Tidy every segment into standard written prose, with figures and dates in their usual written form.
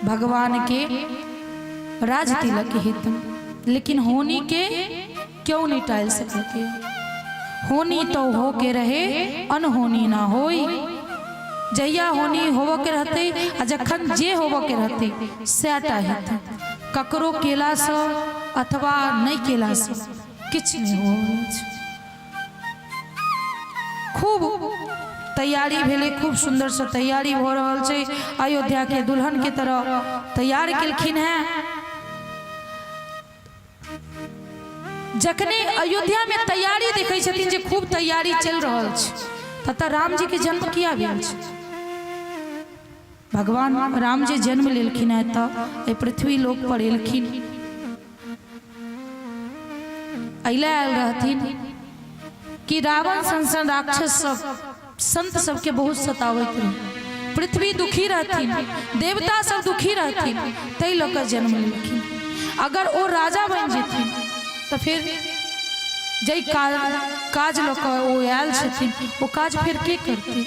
भगवान के राज तिलक हेतु, लेकिन होनी के क्यों नहीं टाल सकलकै। होनी तो हो के रहे, अनहोनी ना होई। जहिया होनी होबऽ के रहतै आ जखन जे होबऽ के रहतै सएह हेतै। ककरो केलासँ अथवा नहि केलासँ किछु नहि होबऽ छै। खूब तैयारी भेलै, खूब सुन्दरसँ तैयारी भऽ रहल छै। अयोध्याके दुल्हनके तरह तैयार केलखिन हेँ। जखने अयोध्यामे तैयारी देखै छथिन जे खूब तैयारी चलि रहल छै, ततऽ रामजीके जन्म किया भेल छै? भगवान राम जे जन्म लेलखिन हेँ तऽ एहि पृथ्वी लोक पर एलखिन, अइला आयल रहथिन कि रावण सन सन राक्षस सब संत सबके बहुत सताबैत रहै, पृथ्वी दुखी रहथिन, देवता सब दुखी रहथिन, ताहि लऽ कऽ जन्म लेलखिन। अगर ओ राजा बनि जेथिन तऽ फेर जाहि काज लऽ कऽ ओ आयल छथिन ओ काज फेर के करतै?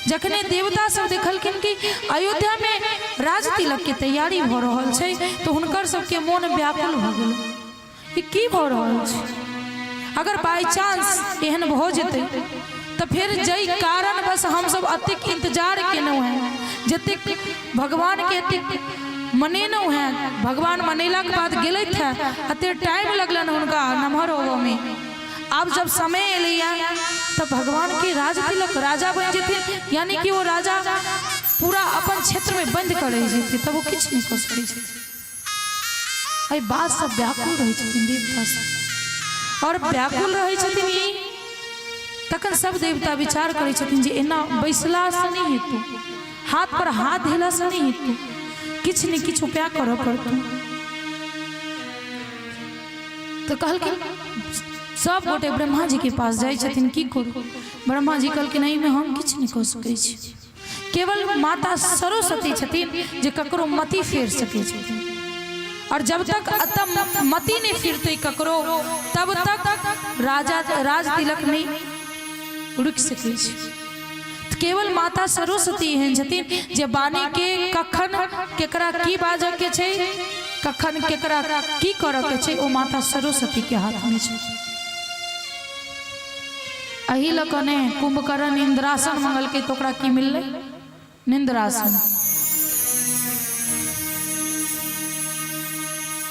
जखने देवता सब देखलखिन कि अयोध्यामे राज तिलकके तैयारी भऽ रहल छै तऽ हुनकर सबके मोन व्याकुल भऽ गेलै, ई की भऽ रहल छै? अगर बाइ चांस एहन भऽ जेतै तऽ फेर जाहि कारणवश हमसब एतेक इन्तजार केलहुँ हेँ, जतेक भगवानके एतेक मनेलहुँ हेँ, भगवान मनेलाके बाद गेलथि हेँ, एतेक टाइम लगलनि हुनका नमहर होबऽमे, आब जब समय एलैए तऽ भगवानके राज तिलक राजा बनि जेथिन, यानी कि ओ राजा पूरा अपन क्षेत्रमे बन्द कऽ रहि जेथिन, तब ओ किछु नहि कऽ सकै छथिन। एहि बात सब व्याकुल रहै छथिन देवता सब, और व्याकुल रहै छथिन ई तखन सब देवता विचार करै छथिन जे एना बैसलासँ नहि हेतौ, हाथ पर हाथ धेलासँ नहि हेतौ, किछु ने किछु उपाय करऽ पड़तौ। तऽ कहलखिन सब गोटे ब्रह्मा जी के पास जाइ छथिन, की करू? ब्रह्मा जी कहलखिन एहिमे हम किछु नहि कऽ सकै छी, केवल माता सरस्वती छथिन जे ककरो मति फेर सकै छथिन, और जब तक अतः मति नहीं फिरते ककरो तब तक राजा राज तिलक नहीं रुकि सकै छै। केवल माता सरस्वती एहन छथिन जे वाणी के कखन केकरा की बाजऽ के छै, कखन केकरा की करऽ के छै, ओ माता सरस्वती के हाथ में छै। एहि लऽ कऽ ने कुंभकर्ण इंद्रासन मंगलकै तऽ ओकरा की मिललै? निंद्रासन।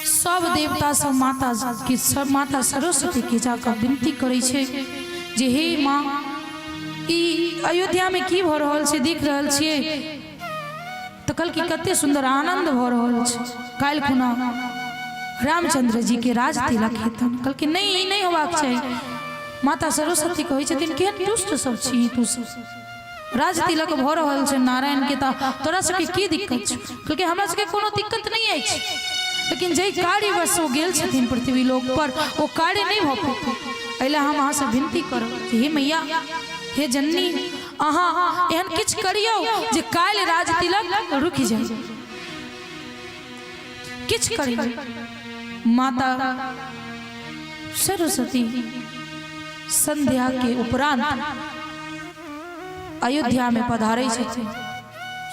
सब देवता सब माता के सब माता सरस्वती के जाकऽ विनती करै छै जे हे माँ, ई अयोध्यामे की भऽ रहल छै देख रहल छियै? तऽ कहलकै कते सुन्दर आनन्द भऽ रहल छै, काल्हि खुना रामचंद्र जी के राज तिलक हेतन। कहलकै नहि, ई नहि होबाक चाही। माता सरस्वती कहै छथिन केहन दुष्ट सब छी तू सब, राज तिलक भऽ रहल छै नारायण के तऽ तोरा सबके की दिक्कत छौ? कहलकै हमरा सबके कोनो दिक्कत नहि अछि, लेकिन जाहि कार्यवश ओ गेल छथिन पृथ्वी लोक पर ओ कार्य नहि भऽ पेतै, एहि लए हम अहाँसँ विनती करब हे मैया, हे जननी, अहाँ एहन किछु करियौ जे काल्हि राज तिलक रुकि जाय, किछु करियौ। माता सरस्वती संध्या के उपरांत अयोध्या में पधारै छथिन।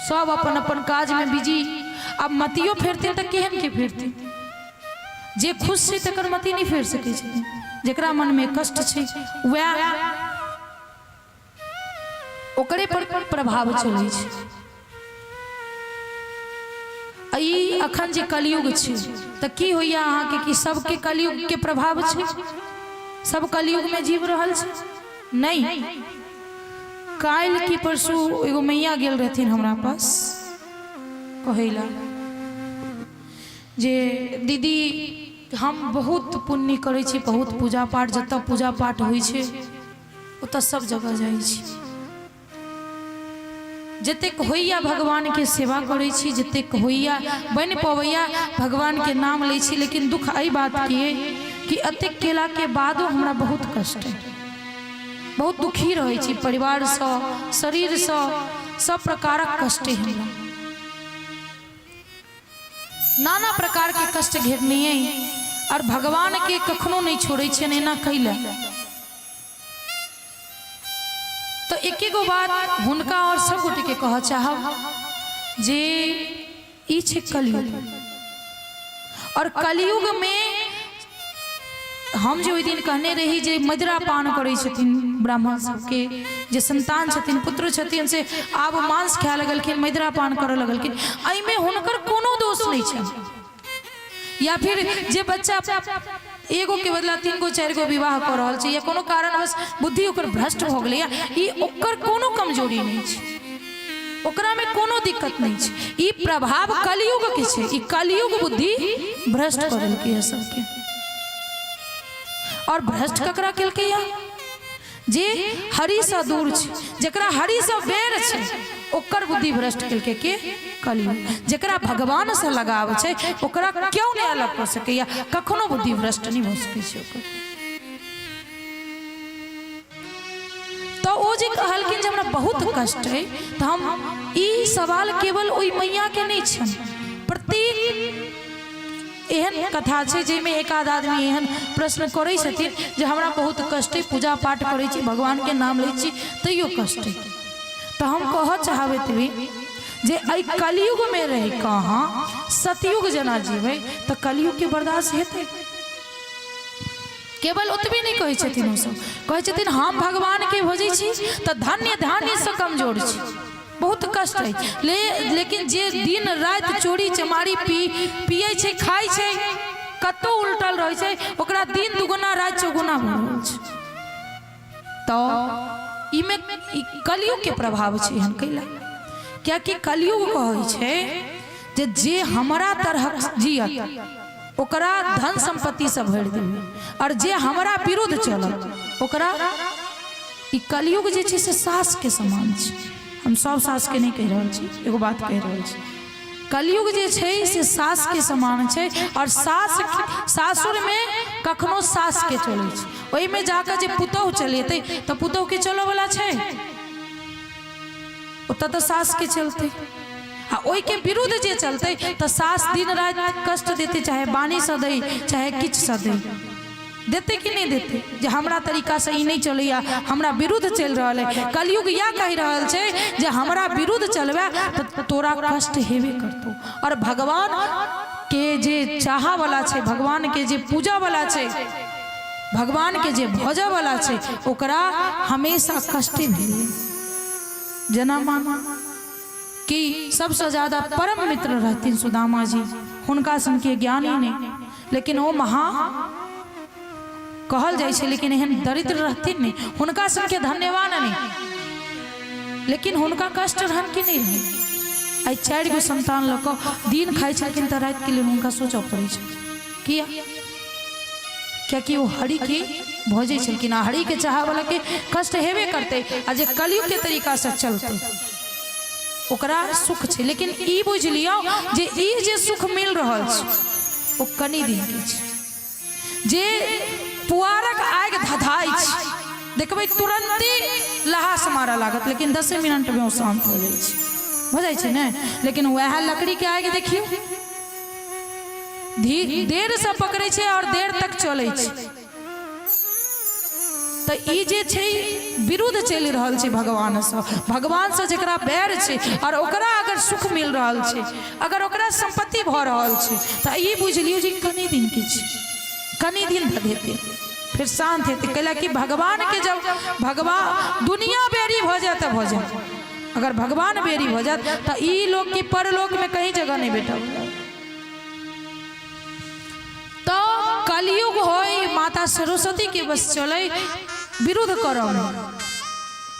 सब अपन अपन काज में बिजी। आब मतियो फेरथिन तऽ केहन के फेरथिन? जे खुश छै तकर मति नहि फेर सकै छथिन, जकरा मन में कष्ट छै वएह ओकरे पर प्रभाव चलै छै। आ ई अखन जे कलयुग छै तऽ की होइया अहाँके कि सबके कलयुग के प्रभाव छै? सब कलयुग में जीव रहल छै? नहि। काल्हि की परसू एगो मैया गेल रहथिन हमरा पास कहै लए जे दीदी हम बहुत पुण्य करै छी, बहुत पूजा पाठ, जतऽ पूजा पाठ होइ छै ओतऽ सब जगह जाइ छी, जतेक होइया भगवानके सेवा करै छी, जतेक होइया बनि पबैया भगवानके नाम लै छी, लेकिन दुख एहि बातके अइ कि एतेक केलाके बादो हमरा बहुत कष्ट अइ, बहुत दुखी रहै छी, परिवारसँ शरीरसँ सब प्रकारक कष्ट अइ हमरा, नाना प्रकार के कष्ट घेरने अइ और भगवान के कखनो नहीं छोड़ै छियनि, एना कैला? तो एके गो बात हुनका और सब गोटे के कहऽ चाहब जे ई छै कलयुग। और कलयुग में हम जे ओहि दिन कहने रही जे मदिरा पान करै छथिन ब्राह्मण सबके जे संतान छथिन, पुत्र छथिन, से आब मांस खाए लगलखिन, मदिरा पान करऽ लगलखिन, एहिमे हुनकर कोनो दोष नहि छनि। या फिर जे बच्चा एगो के बदला 3 गो 4 गो विवाह कऽ रहल छै या कोनो कारणवश बुद्धि ओकर भ्रष्ट भऽ गेलैया, ई ओकर कोनो कमजोरी नहि छै, ओकरा में कोनो दिक्कत नहीं छै। ई प्रभाव कलयुग के छै, ई कलयुग बुद्धि भ्रष्ट कऽ देलकै है सबके। और भ्रष्ट ककरा केलकै है? जे हरि से दूर छै, जकरा हरि से बैर छै, ओकर बुद्धि भ्रष्ट केलकै के? कलयुग। जकरा भगवान से लगाव छै ओकरा क्यों नहीं अलग कऽ सकैया, कखनो बुद्धि भ्रष्ट नहीं भऽ सकै छै ओकर। तो ओ जे कहलखिन जे हमरा बहुत कष्ट है, तो हम ई सवाल केवल ओहि मैया के नहीं छन, प्रत्येक एहन कथा छै जाहिमे एक आध आदमी एहन प्रश्न करै छथिन जे हमरा बहुत कष्ट है, पूजा पाठ करै छी, भगवान के नाम लै छी, तैयो कष्ट है। तो हम कहऽ चाहबैत भी जे एहि कलयुग में रहि कऽ अहाँ सतयुग जेना जीबै तऽ कलयुग के बर्दाश्त हेतै? केवल ओतबे नहि कहै छथिन, ओसभ कहै छथिन हम भगवानके भजै छी तऽ धन्य धान्यसँ कमजोर छी, बहुत कष्ट अछि, लेकिन जे दिन राति चोरी चमारी पियै छै, खाइ छै, कतौ उलटल रहै छै, ओकरा दिन दुगुना राति चौगुना भऽ रहल छै। तऽ ईमे कलयुगके प्रभाव छै एहन कैला, कियाकि कलयुग कहै छै जे जे हमरा तरहक जियत ओकरा धन सम्पत्ति से भरि देबै, और जे हमरा विरुद्ध चलत ओकरा। ई कलयुग जे छै से सासके समान छै। हम सब सासके नहि कहि रहल छी, एगो बात कहि रहल छी। कलयुग जे छै से सासके समान छै, और सास सासुरमे कखनो सासके चलै छै, ओहिमे जाकऽ जे पुतोहु चलेतै तऽ पुतोहुके चलऽवला छै? ओतऽ तऽ सासके चलतै। आ ओहिके विरुद्ध जे चलतै तऽ सास दिन राति कष्ट देतै, चाहे वाणीसँ दै चाहे किछुसँ दै, देतै कि नहि देतै? जे हमरा तरीकासँ ई नहि चलैया, हमरा विरुद्ध चलि रहल है। कलयुग इएह कहि रहल छै जे हमरा विरुद्ध चलबे तऽ तोरा कष्ट हेबे करतौ। और भगवान के जे चाहवला छै, भगवान के जे पूजावला छै, भगवान के जे भजऽवला छै, ओकरा हमेशा कष्टे भेलै। जेना मानू कि सबसँ ज्यादा परम मित्र रहथिन सुदामा जी, हुनका सनके ज्ञान ही नहि, लेकिन ओ महा कहल जाइ छै, लेकिन एहन दरिद्र रहथिन नहि, हुनका सनके धन्यवान नहि, लेकिन हुनका कष्ट रहन कि नहि रहै? आइ 4 गो संतान लऽ कऽ दिन खाइ छलखिन तऽ रातिके लेल हुनका सोचऽ पड़ै छै। किया? कियाकि ओ हरि के भजै छलखिन, आ हरि के चाहवला के कष्ट हेबे करतै। आ जे कलयुग के तरीकासँ चलतै ओकरा सुख छै, लेकिन ई बुझि लियौ जे ई जे सुख मिल रहल छै ओ कनि दिन के छै। जे पुआरक आगि धधाइ छै, देखबै तुरन्ते लहास मारऽ लागत, लेकिन 10 मिनटमे ओ शान्त भऽ जाइ छै, भऽ जाइ छै ने? लेकिन वएह लकड़ीके आगि देखियौ, देर से पकड़ै छै और देर तक चलै छै। तऽ ई जे छै विरुद्ध चलि रहल छै भगवानसँ, भगवानसँ जकरा बैर छै और ओकरा अगर सुख मिल रहल छै, अगर ओकरा सम्पत्ति भऽ रहल छै, तऽ ई बुझि लियौ जे कनि दिनके छै, कनि दिन धधेतै फेर शान्त हेतै। कैला कि भगवानके जब भगवान दुनिया बैरी भऽ जाय तऽ भऽ जाय, अगर भगवान बैरी भऽ जायत तऽ ई लोक के परलोकमे कहीं जगह नहि भेटत। तो कलयुग होय माता सरस्वती के बस चलै, विरुद्ध करब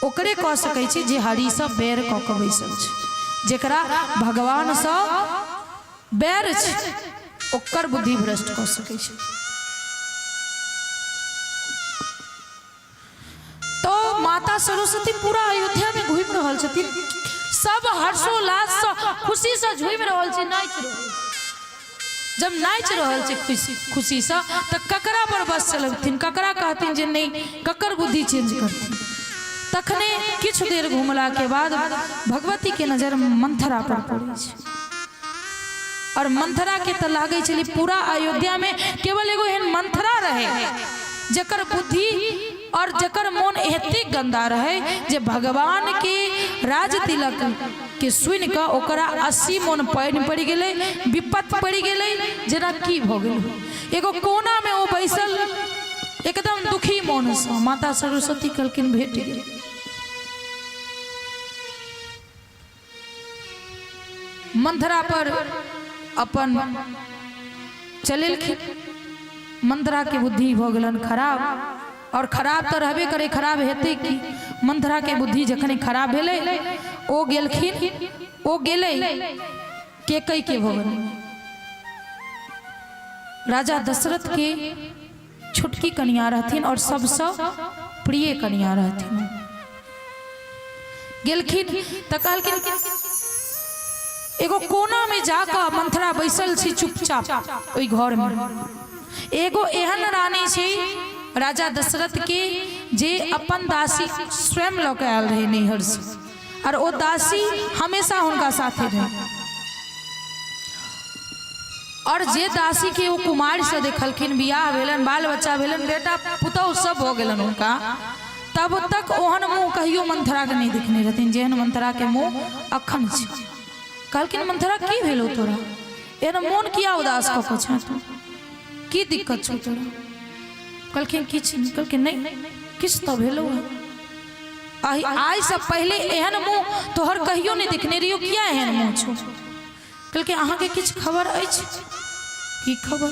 ओकरे कऽ सकै छी जे हरिसँ बैर कऽ कऽ बैसल छै, जेकरा भगवानसँ बैर छै ओकर बुद्धि भ्रष्ट कऽ सकै छै। तो माता सरस्वती पूरा अयोध्या में घूमि रहल छथिन, सब हर्षोल्लाससँ खुशीसँ झूमि रहल छै, नाचि रहल छै। जब नाचि रहल छै खुशी खुशीसँ तऽ ककरा पर बस चलबथिन, ककरा कहथिन जे नहि, ककर बुद्धि चेंज करथिन? तखने किछु देर घुमलाके बाद भगवतीके नजर मंथरा पर पड़ै छै, और मंथरा के तऽ लागै छलै पूरा अयोध्या में केवल एगो एहन मंथरा रहे जकर बुद्धि और जकर मोन एतेक गंदा रहे जे भगवान के राज तिलक के सुनि कऽ ओकरा 80 मोन पानि पड़ि गेलै, विपत पड़ि गेलै, जेना की भऽ गेल। एगो कोनामे ओ बैसल एकदम दुखी मोनसँ। माता सरस्वती कहलखिन भेट गेल। मंथरा पर अपन चलेलखिन। मंथरा के बुद्धि भऽ गेलन खराब, और खराब तऽ रहबे करे, खराब हेतै की। मंथरा के बुद्धि जखन खराब भेलै, ओ गेलखिन, ओ गेलै केकई के भवन। राजा दशरथ के छोटकी कनिया रहथिन और सबसँ प्रिय कनिया रहथिन। गेलखिन तऽ कहलखिन, एगो कोना में जाकऽ मंथरा बैसल छी चुपचाप ओहि घर में। एगो एहन रानी छी राजा दशरथ के जे अपन दासी स्वयं लऽ के आयल रहे नैहर से, और ओ दासी हमेशा हुनका साथे रहे। और जे दासी के ओ कुमार से देखलखिन, बियाह भेलन, बाल बच्चा भेलन, बेटा पुतहु सब भऽ गेलन हुनका, तब तक ओहन मुँह कहियो मंथरा के नहीं देखने रहथिन जेहन मंथरा के मुँह अखन छै। कहलखिन, मंथरा की भेलो तोरा, एहन मोन किया उदास कऽ कऽ छह तू, की दिक्कत छौ तोरा? कहलखिन किछु नहि। कहलखिन नहि, किछु तऽ भेलो है, आइ से पहिले एहन मुँह तोहर कहियो नहि देखने रहियो, किया एहन मुँह छौ? कहलकै अहाँके किछु खबर अछि? की खबर?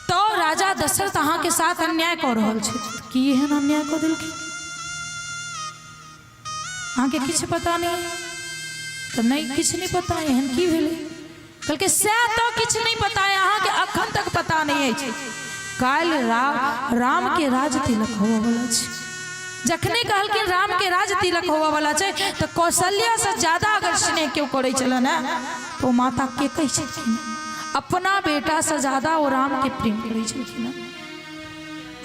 तऽ राजा दशरथ अहाँके साथ अन्याय कऽ रहल छथि। की एहन अन्याय कऽ देलखिन? अहाँके किछु पता नहि? तऽ नहि, किछु नहि पता। एहन की भेलै? कहलकै सएह तऽ किछु नहि पता है अहाँके, अखन तक पता नहि अछि। काल्हि राम के राज तिलक होबऽवला छै। जखने कहलखिन राम के राज तिलक होबऽवला छै, तऽ कौशल्या से ज्यादा अगर स्नेह केओ करै छलनि हेँ तऽ ओ माता के कहै छलखिन। अपना बेटा से ज्यादा ओ राम के प्रेम करै छलखिन हेँ,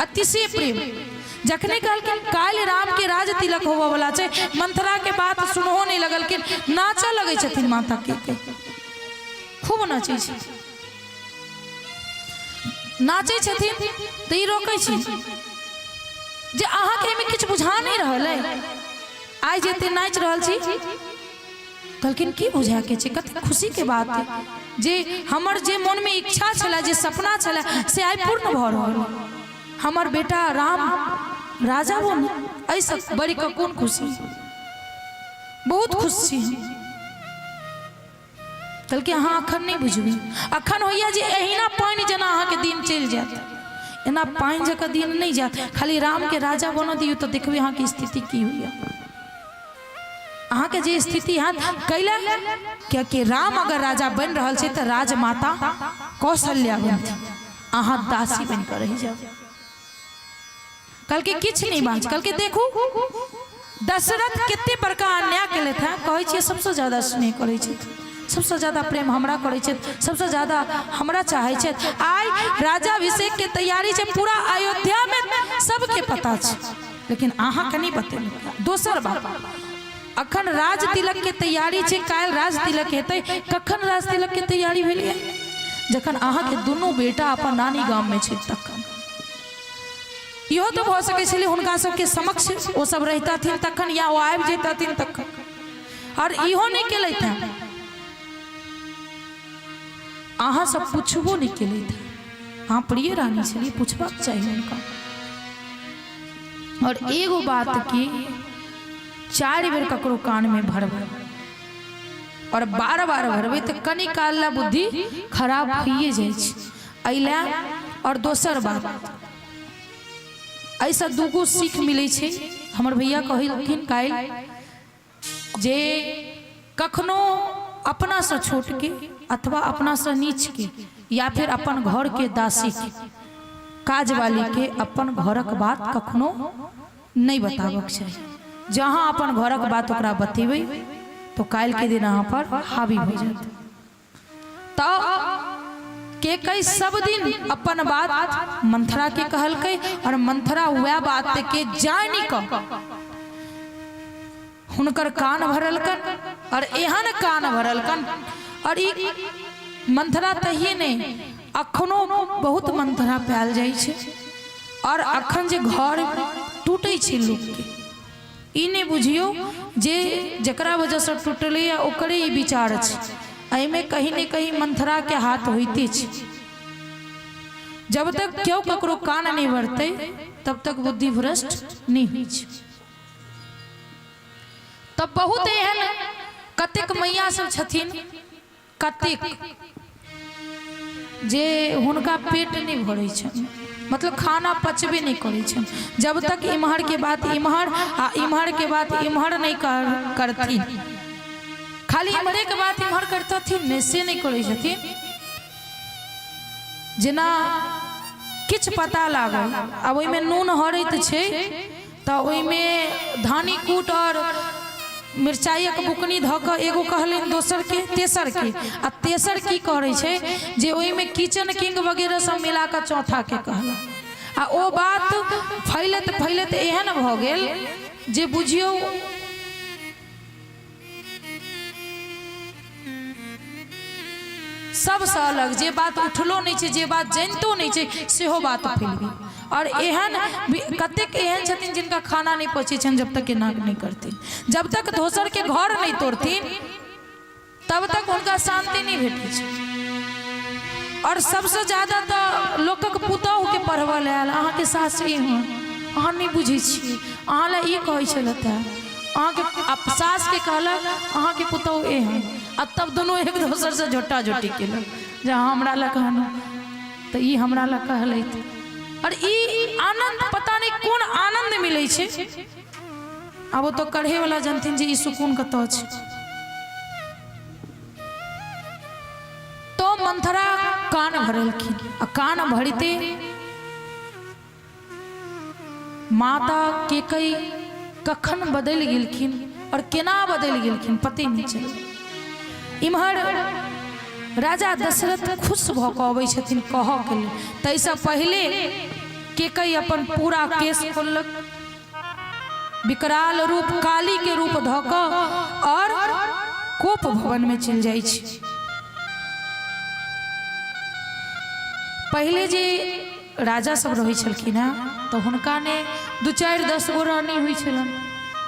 अतिशय प्रेम। जखने कहलखिन काल्हि राम के राज तिलक होबऽ वाला छै, मंथरा के बात सुनहो नहीं लगलखिन, नाचऽ लगै छथिन माता के, के खूब नाचै छै। नाचै छथिन तऽ ई रोकै छै जे अहाँके एहिमे किछु बुझा नहि रहल अइ, आइ जे एते नाचि रहल छी। कहलखिन की बुझाके छै, कतेक खुशीके बात है जे हमर जे मोनमे इच्छा छलै, जे सपना छलै, से आइ पूर्ण भऽ रहल है। हमर बेटा राम राजा बन, एहिसँ बढ़ि कऽ कोन खुशी? बहुत खुश छी हम। कहलकै अहाँ अखन नहि बुझबै, अखन होइए जे एहिना पानि जेना अहाँके दिन चलि जायत। एना पानि जकाँ दिन नहि जायत, खाली रामके राजा बनऽ दियौ तऽ देखबै अहाँके स्थिति की होइए। अहाँके जे स्थिति हैत कैला, कियाकि राम अगर राजा बनि रहल छै तऽ राजमाता कौशल्या बनथिन, अहाँ दासी बनि कऽ रहि जाउ। कहलकै किछु नहि बाज। कहलकै देखू दशरथ कते बड़का अन्याय केलथि हेँ, कहै छियै सबसँ ज्यादा स्नेह करै छथि, सबसँ ज्यादा प्रेम हमरा करै छथि, सबसँ ज्यादा हमरा चाहै छथि। आइ राजाभिषेक के तैयारी छै, पूरा अयोध्यामे सबके पता छै, लेकिन अहाँके नहि बतेलक। दोसर बात, अखन राज तिलक के तैयारी छै, काल्हि राज तिलक हेतै। कखन राज तिलक के तैयारी भेलैए? जखन अहाँके दुनू बेटा अपन नानी गाममे छै तखन। इहो तऽ भऽ सकै छलै हुनका सबके समक्ष ओ सब रहितथिन तखन, या ओ आबि जैतथिन तखन, आओर इहो नहि केलथि हेँ। अहाँ सब पुछबो नहि केलथि हेँ। अहाँ प्रिय रानी छलियै, पुछबाक चाही हुनका। और एगो बात की 4 बेर ककरो कान में भरबै और बार बार भरबै तऽ कनि काल ला बुद्धि खराब होइए जाइ छै, एहि लए। और दोसर बात, एहिसँ दूगो सीख मिलै छै। हमर भैया कहलखिन काल्हि जे कखनो अपनासँ छोटके अथवा अपनासँ नीचके या फिर अपन घरके दासीके, काजवालीके अपन घरक बात कखनो नहि बताबक चाही। जहाँ अपन घरक बात ओकरा बतेबै तो काल्हिके दिन अहाँ पर हावी भऽ जायत। तऽ केकई सब दिन अपन बात मंथरा के कहलकै और मंथरा वएह बात के जानि कऽ हुनकर कान भरलकन, और एहन कान भरलकन। और ई मंथरा तहिए नहि, अखनो बहुत मंथरा पायल जाइ छै। और अखन जे घर टूटै छै लोकके, ई नहि बुझियौ जे जकरा वजहसँ टूटलैए ओकरे ई विचार छै। एहिमे कहीं ने कहीं मंथराके हाथ होइते छै। जब तक केओ ककरो कान नहि भरतै तब तक बुद्धि भ्रष्ट नहि होइ छै। तब बहुत एहन कतेक मैया सब छथिन कतेक जे हुनका पेट नहि भरै छनि, मतलब खाना पचबे नहि करै छनि जब तक इम्हरके बात इम्हर आ इम्हरके बात इम्हर नहि करथिन। खाली इम्हरेके बात इम्हर करतथिन नहि, से नहि करै छथिन। जेना किछु पता लागल आ ओहिमे नून हरैत छै तऽ ओहिमे धानी कूट आओर मिरचाइक बुकनी धऽ कऽ एगो कहलनि दोसरके तेसरके, आ तेसर की करै छै जे ओहिमे किचन किंग वगैरह सब मिला कऽ चौथाके कहलक, आ ओ बात फैलैत फैलैत एहन भऽ गेल जे बुझियौ सबसँ अलग जे बात उठलो नहि छै, जे बात जनितो नहि छै, सेहो बात फैल गेल। आओर एहन कतेक एहन छथिन जिनका खाना नहि पचै छनि जब तक एना नहि करथिन, जब तक दोसरके घर नहि तोड़थिन तब तक हुनका शान्ति नहि भेटै छै। आओर सबसँ ज्यादा तऽ लोकक पुतोहुके पढ़बऽ लए आयल, अहाँके सास एहन, अहाँ नहि बुझै छियै, अहाँ लए ई कहै छलथि हेँ, अहाँके सासके कहलक अहाँके पुतोहु एहन, आ तब दुनू एक दोसरसँ झोटा झोटी केलक जे अहाँ हमरा लए कहलहुँ तऽ ई हमरा लए कहलथि। आओर ई आनन्द पता नहि कोन आनन्द मिलै छै, आब ओ तऽ कढ़ैवला जनथिन जे ई सुकून कतऽ छै। तो मंथरा कान भरलखिन आ कान भरिते माता केकई कखन बदलि गेलखिन और केना बदलि गेलखिन पते नहि चलल। इम्हर राजा दशरथ खुश भऽ कऽ अबै छथिन कहऽ के लेल, ताहिसँ पहिले केकई अपन पूरा केश खोललक, विकराल रूप काली के रूप धऽ कऽ और कोप भवन में चलि जाइ छै। पहिले जे राजा सब रहै छलखिन हेँ तऽ हुनका ने दू चारि 10 गो रानी होइ छलनि,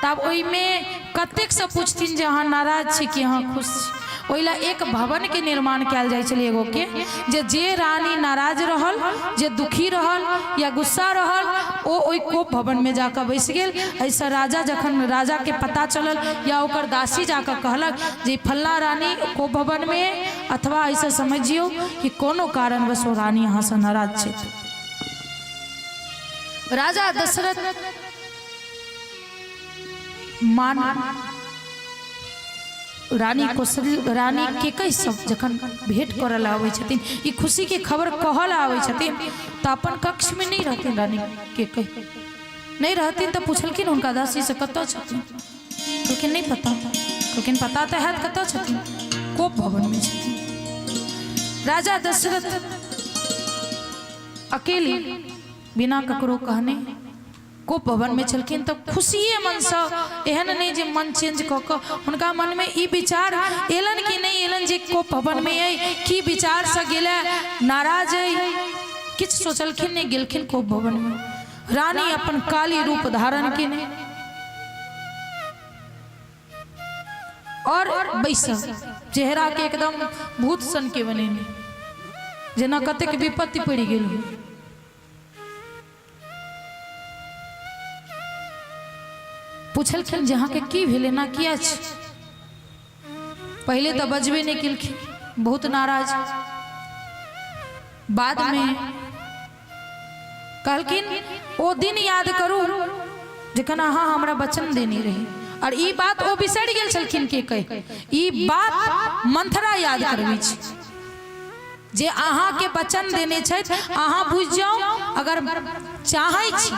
तऽ आब ओहिमे कतेकसँ पुछथिन जे अहाँ नाराज छी कि अहाँ खुश छी। ओहि लए एक भवनके निर्माण कयल जाइ छलै एगोके, जे जे रानी नाराज रहल, जे दुखी रहल या गुस्सा रहल, ओ ओहि कोप भवनमे जाकऽ बैस गेल। एहिसँ राजा जखन राजाके पता चलल या ओकर दासी जाकऽ कहलक जे फल्लाँ रानी कोप भवनमे, अथवा एहिसँ समझियौ कि कोनो कारणवश ओ रानी अहाँसँ नाराज छथि। राजा दशरथ मान रानी कौशल रानी केकई सब जखन भेंट करऽ लए आबै छथिन, ई खुशीके खबर कहऽ लए आबै छथिन, तऽ अपन कक्षमे नहि रहथिन रानी केकई, नहि रहथिन। तऽ पुछलखिन हुनका दासीसँ कतऽ छथिन? कहलखिन नहि पता। कहलखिन पता तऽ हैत कतऽ छथिन? कोप भवनमे छथिन। राजा दशरथ अकेले बिना ककरो कहने कोप भवनमे छलखिन। तऽ खुशिए मनसँ, एहन नहि जे मन चेंज कऽ कऽ हुनका मनमे ई विचार एलनि कि नहि एलनि जे कोप भवनमे अइ, की विचारसँ गेलै, नाराज अइ, किछु सोचलखिन नहि, गेलखिन कोप भवनमे। रानी अपन काली रूप धारण केने और बैसल, चेहरा के एकदम भूत सन के बनेने, जेना कतेक विपत्ति पड़ि गेल हो। पुछलखिन जे अहाँके की भेल, एना किया छै? पहिले तऽ बजबे नहि केलखिन, बहुत नाराज। बादमे कहलखिन ओ दिन याद करू जखन अहाँ हमरा वचन देने रही। और ई बात ओ बिसरि गेल छलखिन के कहि, ई बात मंथरा याद करबै छै जे अहाँके वचन देने छथि, अहाँ बुझि जाउ अगर चाहै छी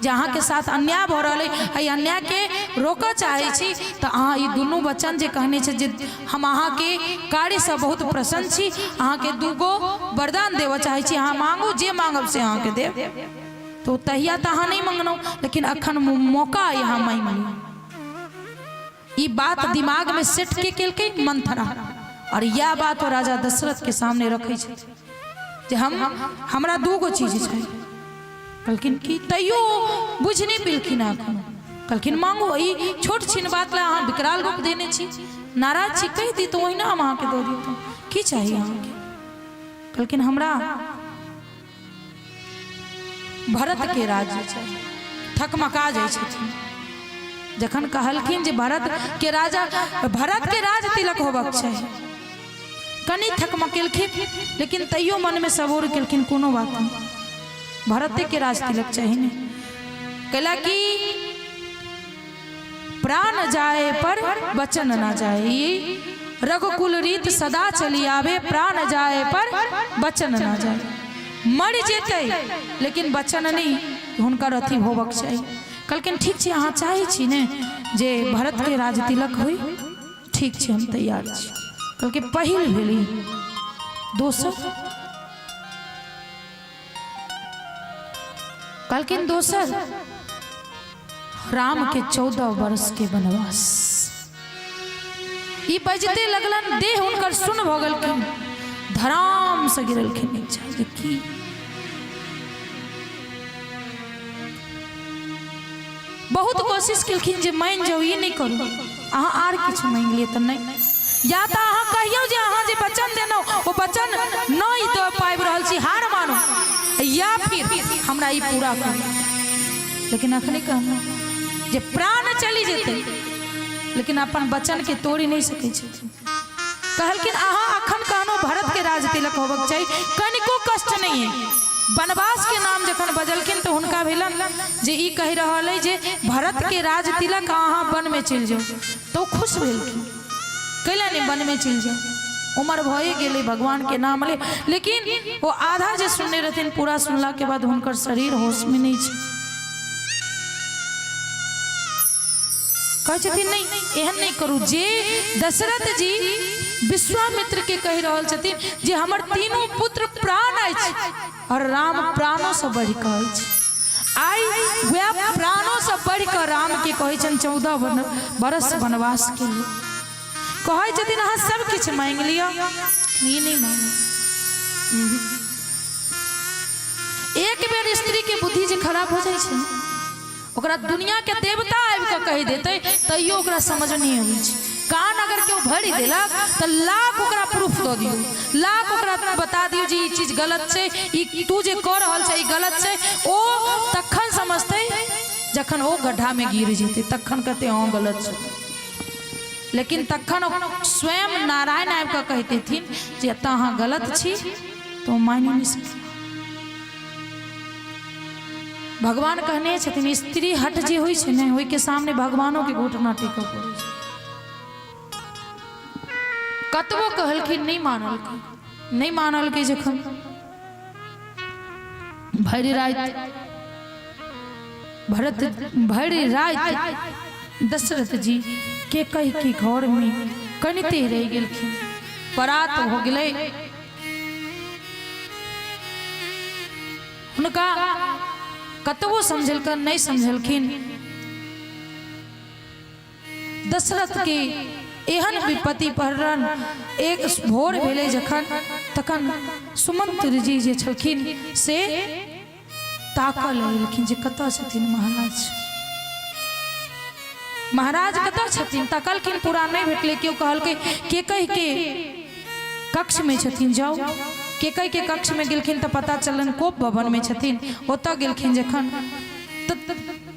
जे अहाँके साथ अन्याय भऽ रहल अइ, एहि अन्यायके रोकऽ चाहै छी, तऽ अहाँ ई दुनू वचन जे कहने छै जे हम अहाँके कार्यसँ बहुत प्रसन्न छी, अहाँके दूगो वरदान देबऽ चाहै छी, अहाँ मांगू, जे मांगब से अहाँके देब। तऽ तहिया तऽ अहाँ नहि मंगलहुँ, लेकिन अखन मौका अइ, अहाँ मांगि लिअ। ई बात दिमाग में सेट के केलकै मंथरा, और यह बात ओ राजा दशरथ के सामने रखै छथिन जे हम हमरा दूगो चीज छै। कहलखिन कि तैयो बुझि नहि पेलखिन एखनो। कहलखिन मांगू, ई छोट छिन बात लए अहाँ विकराल रूप देने छी, नाराज छी, कहि दी तऽ ओहिना हम अहाँके दऽ दितहुँ, की चाही अहाँके? कहलखिन हमरा भरत के राज्य चाही। थकमका जाइ छथिन जखन कहलखिन जे भरत के राजा, भरत के राज तिलक होबक चाही। कनि थकमकेलखिन, लेकिन तैयो मनमे सबूर केलखिन, कोनो बात नहीं, भरते के राज तिलक चाही ने। कैला कि प्राण जाए पर वचन ना जाए, ई रघुकुल रीत सदा चली आवे, प्राण जाए पर वचन ना जाए। मर जेतै लेकिन वचन नहीं, हुनकर अथी होबक चाही। कहलखिन ठीक छै, अहाँ चाहै छी ने जे भरत के राज तिलक होई, ठीक छै, हम तैयार छी। कहलकै पहिल भेली, दोसर? कहलखिन दोसर राम के 14 वर्ष के वनवास। ई बजते लगलन देह हुनकर सुन भऽ गेलखिन, धराम से गिरलखिन नीचा। जे की बहुत कोशिश केलखिन जे मानि जाउ, ई नहि करू, अहाँ आर किछु मांगि लिअ तऽ नहि, या तऽ अहाँ कहियौ जे अहाँ जे वचन देलहुँ ओ वचन नहि दऽ पाबि रहल छी, हार मानू, या फिर हमरा ई पूरा करू। लेकिन अखने कहलहुँ जे प्राण चलि जेतै लेकिन अपन वचन के तोड़ि नहि सकै छथिन। कहलखिन अहाँ अखन कहनो भरत के राज तिलक होबक चाही, कनिको कष्ट नहीं है। वनवास के नाम जखन बजलखिन तऽ हुनका भेलन जे ई कहि रहल है जे भरत के राज तिलक अहाँ वन में चलि जाउ, तऽ ओ खुश भेलखिन, कैला नहीं वन में चलि जाउ, उमर भए गेलै, भगवान के नाम ले। लेकिन ओ आधा जे सुनने रहथिन पूरा सुनला के बाद हुनकर शरीर होश में नहीं छै। कहै छथिन नहीं एहन नहीं करू। जे दशरथ जी विश्वामित्र के कहि रहल छथिन जे हमर तीनू पुत्र प्राण अछि और राम प्राणों से बढ़ि कऽ अछि, आइ वएह प्राणों से बढ़ि कऽ राम के कहै छनि 14 बरस वनवास के लिए। कहै छथिन अहाँ सब किछु मांगि लिअ, ई नहि मांगू। एक बेर स्त्री के बुद्धि जे खराब हो जाइ छै ओकरा दुनिया के देवता आबि कऽ कहि देतै तैयो ओकरा समझ नहि अबै छै। कान अगर केओ भरि देलक तऽ लाख ओकरा प्रूफ दऽ दियौ, लाख ओकरा बता दियौ जे ई चीज गलत छै, ई तू जे कऽ रहल छै ई गलत छै, ओ तखन समझतै जखन ओ गड्ढामे गिर जेतै, तखन कहतै हँ गलत छै। लेकिन तखन स्वयं नारायण आबि कऽ कहि देथिन जे एतऽ अहाँ गलत छी, तऽ ओ मानि नहि सकै। भगवान कहने छथिन स्त्री हट जे होइ छै ने ओहिके सामने भगवानो के घुटना टेकऽ पड़ै छै। कतबो कहलखिन नहि मानलकै, नहि मानलकै। जखन भरि राति भरत भरि राति दशरथ जी के कहि के घर में कनिते रहि गेलखिन, परात हो गेलै। हुनका कतबो समझलकन नहि समझलखिन। दशरथ के एहन विपत्ति पड़लन। एक भोर भेलै जखन तखन सुमंत्र जी जे छलखिन से ताकऽ लगलखिन जे कतऽ छथिन महाराज, महाराज कतऽ छथिन। तकलखिन पूरा नहि भेटलै। केओ कहलकै के कहि के कक्ष में छथिन, जाउ। केकई के कक्ष में गेलखिन तऽ पता चललनि कोप भवन में छथिन। ओतऽ गेलखिन जखन तऽ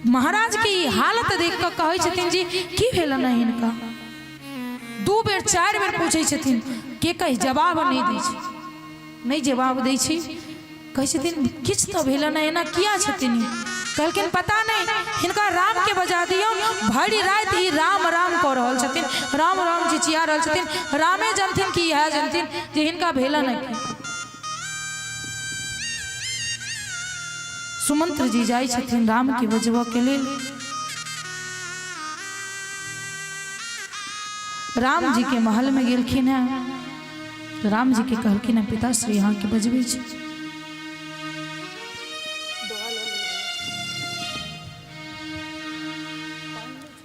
महाराज के ई हालत देख कऽ कहै छथिन जी की भेलनि हिनका। 2 बेर 4 बेर पूछै छथिन, केकई जवाब नहि दै छै, नहि जवाब दै छै। कहै छथिन किछु तऽ भेलनि एना किया छथिन। कहलखिन पता नहि, हिनका राम के बजा दियौ, भरि राति ई राम राम कऽ रहल छथिन, राम राम चिचिया रहल छथिन, रामे जनथिन कि इएह जनथिन जे हिनका भेलनि की। सुमंत्र जी जाइ छथिन राम के बजबऽ के लेल। राम जी के महल में गेलखिन हैं, राम जी के कहलखिन हैं पिताश्री अहाँ के बजबै छी।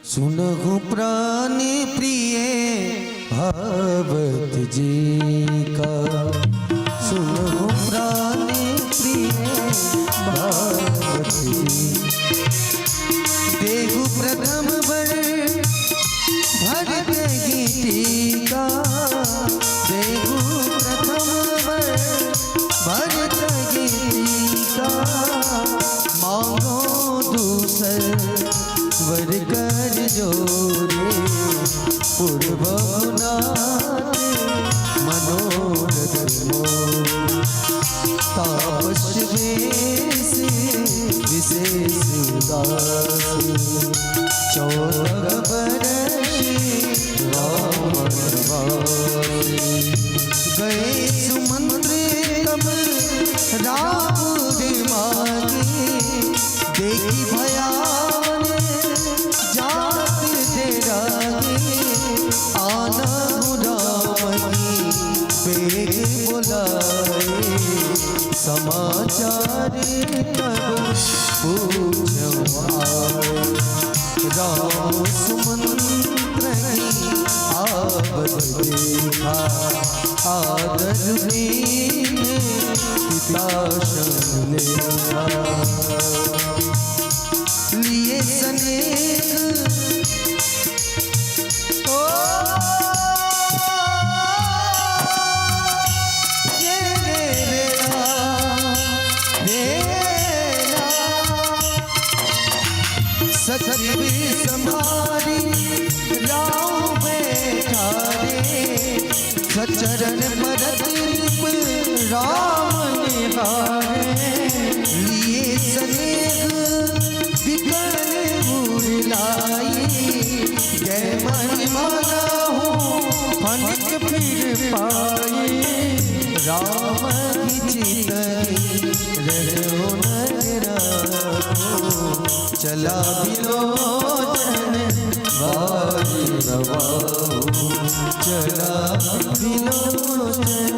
सुनहु प्राण प्रिय भगवत जी का, सुनहु प्राण प्रिय भगवत जी, देहु प्रति मोरे पूर्व नाथ मनोरथ मोरे। तापस वेश विशेष उदास, 14 बरस राम वनवास। गए सुमंत्र तब राम रे मागे, देखी भयान जात तेरागे। आना राम की बेग बुलाए, समाचार तब पूछो आए। राम सुमंत्र की आवत देखा, आदर दीन पिता संग लेखा। लिए सनेह ओ ये रे रे रा, रे रा। सचिव संभारी राव बैठारे, सचरण भरत नृप राम निहारे। लिए स्नेह बिकल उर लाई, जय मन माना हो फनिक फिर पाए। राम की चितरी रहो नगरा, चला बिलोचन वारी रवाऊ, चला बिलोचन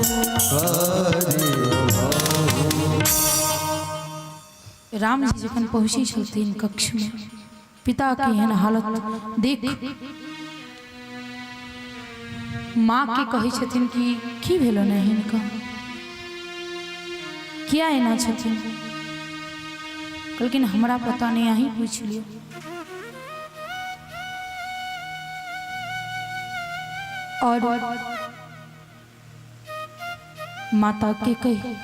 वारी रवाऊ। राम जी जखन पहुँचै छलथिन कक्ष में, पिता के एहन हालत देख माँ के कहै छथिन कि की भेलनि हिनका, किया एना छथिन? कहलखिन हमरा पता नहीं, अहीं पूछि लियौ। और माता के कही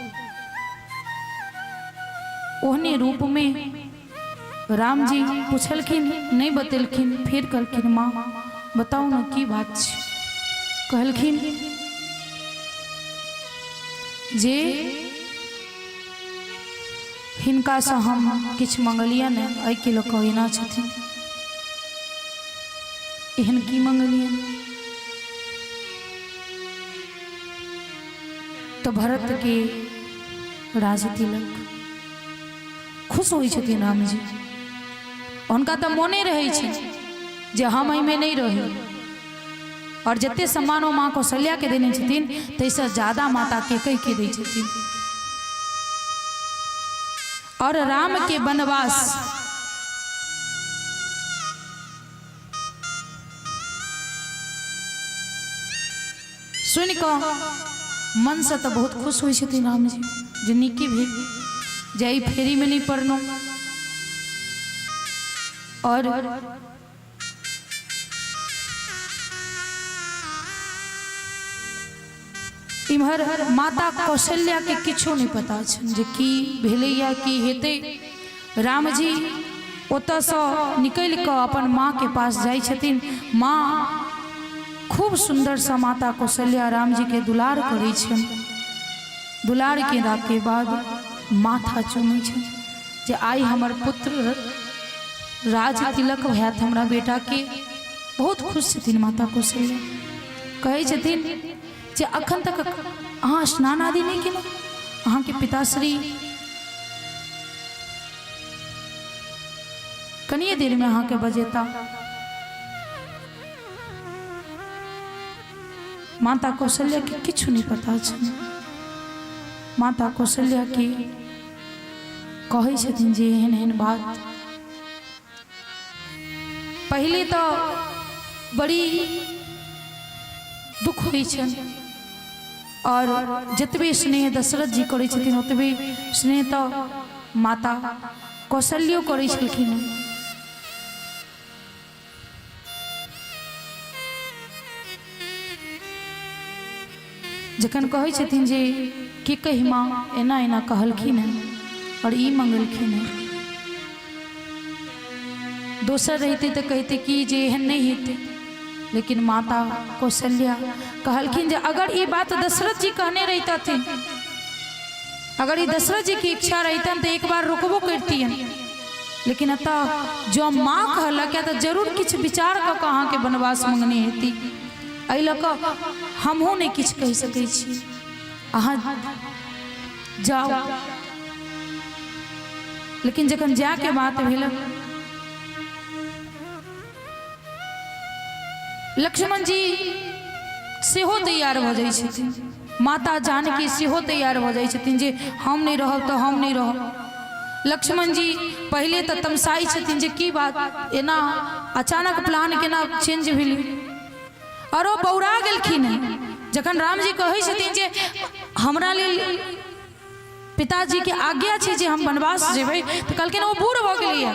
ओहने रूप में राम जी पुछलखिन, नहीं बतेलखिन। फिर कहलखिन माँ बताउ न की बात छै। कहलखिन जे हिनकासँ हम किछु मंगलियनि, एहिके लऽ कऽ एना छथिन, एहन की मंगलियनि? तऽ भरत के राज तिलक। खुश होइ छथिन रामजी। हुनका तऽ मोने रहै छै जे हम एहिमे नहि रही, और जते सम्मान ओ माँ कौशल्या के देने छथिन ताहिसँ ज्यादा माता केकई के दै छथिन। और राम के वनवास सुनि कऽ मनसँ तऽ बहुत खुश होइ छथिन रामजी जे नीके भेल जे एहि फेरीमे नहि पड़लहुँ। और इम्हर माता कौशल्या के किछो नहि पता छनि जे की भेलैया की हेतै। रामजी ओतऽसँ निकलि कऽ अपन माँके पास जाइ छथिन। माँ खूब सुन्दरसँ माता कौशल्या रामजीके दुलार करै छनि। दुलार केलाके बाद माथा चूमै छनि जे आइ हमर पुत्र राज तिलक होयत हमरा बेटाके। बहुत खुश छथिन माता कौशल्या। कहै छथिन जे अखन तक अहाँ स्नान आदि नहि केलहुँ, अहाँके पिताश्री कनिए देरमे अहाँके बजेता। माता कौशल्या के किछु नहि पता छनि। माता कौशल्या के कहै छथिन जे एहन एहन बात। पहिले तऽ बड़ी दुख होइ छनि, और जतबे स्नेह दशरथ जी करै छथिन ओतबे स्नेह तऽ माता कौशल्यो करै छलखिन। जखन कहै छथिन जे की कही माँ, एना एना कहलखिन हँ और ई मंगलखिन हँ। दोसर रहितै तऽ कहितै कि जे एहन नहि हेतै, लेकिन माता कौशल्या कहलखिन जे अगर ई बात दशरथ जी कहने रहितथिन, अगर ई दशरथ जी के इच्छा रहितन तऽ एक बार रोकबो करतियन, लेकिन एतऽ जँ माँ कहलक तऽ जरूर किछु विचार कऽ कऽ अहाँके वनवास मंगने हेती। एहि लऽ कऽ हमहूँ नहि किछु कहि सकै छी, अहाँ जाउ। लेकिन जखन जायके बात भेल, लक्ष्मण जी सेहो तैयार भऽ जाइ छथिन, माता जानकी सेहो तैयार भऽ जाइ छथिन जे हम नहि रहब तऽ हम नहि रहब। लक्ष्मण जी पहिले तऽ तमसाइ छथिन जे की बात, एना अचानक प्लान केना चेंज भेलै। आओर ओ बौरा गेलखिन हँ जखन रामजी कहै छथिन जे हमरा लेल पिताजी के आज्ञा छै जे हम वनवास जेबै, तऽ कहलखिन ओ बूढ़ भऽ गेलैया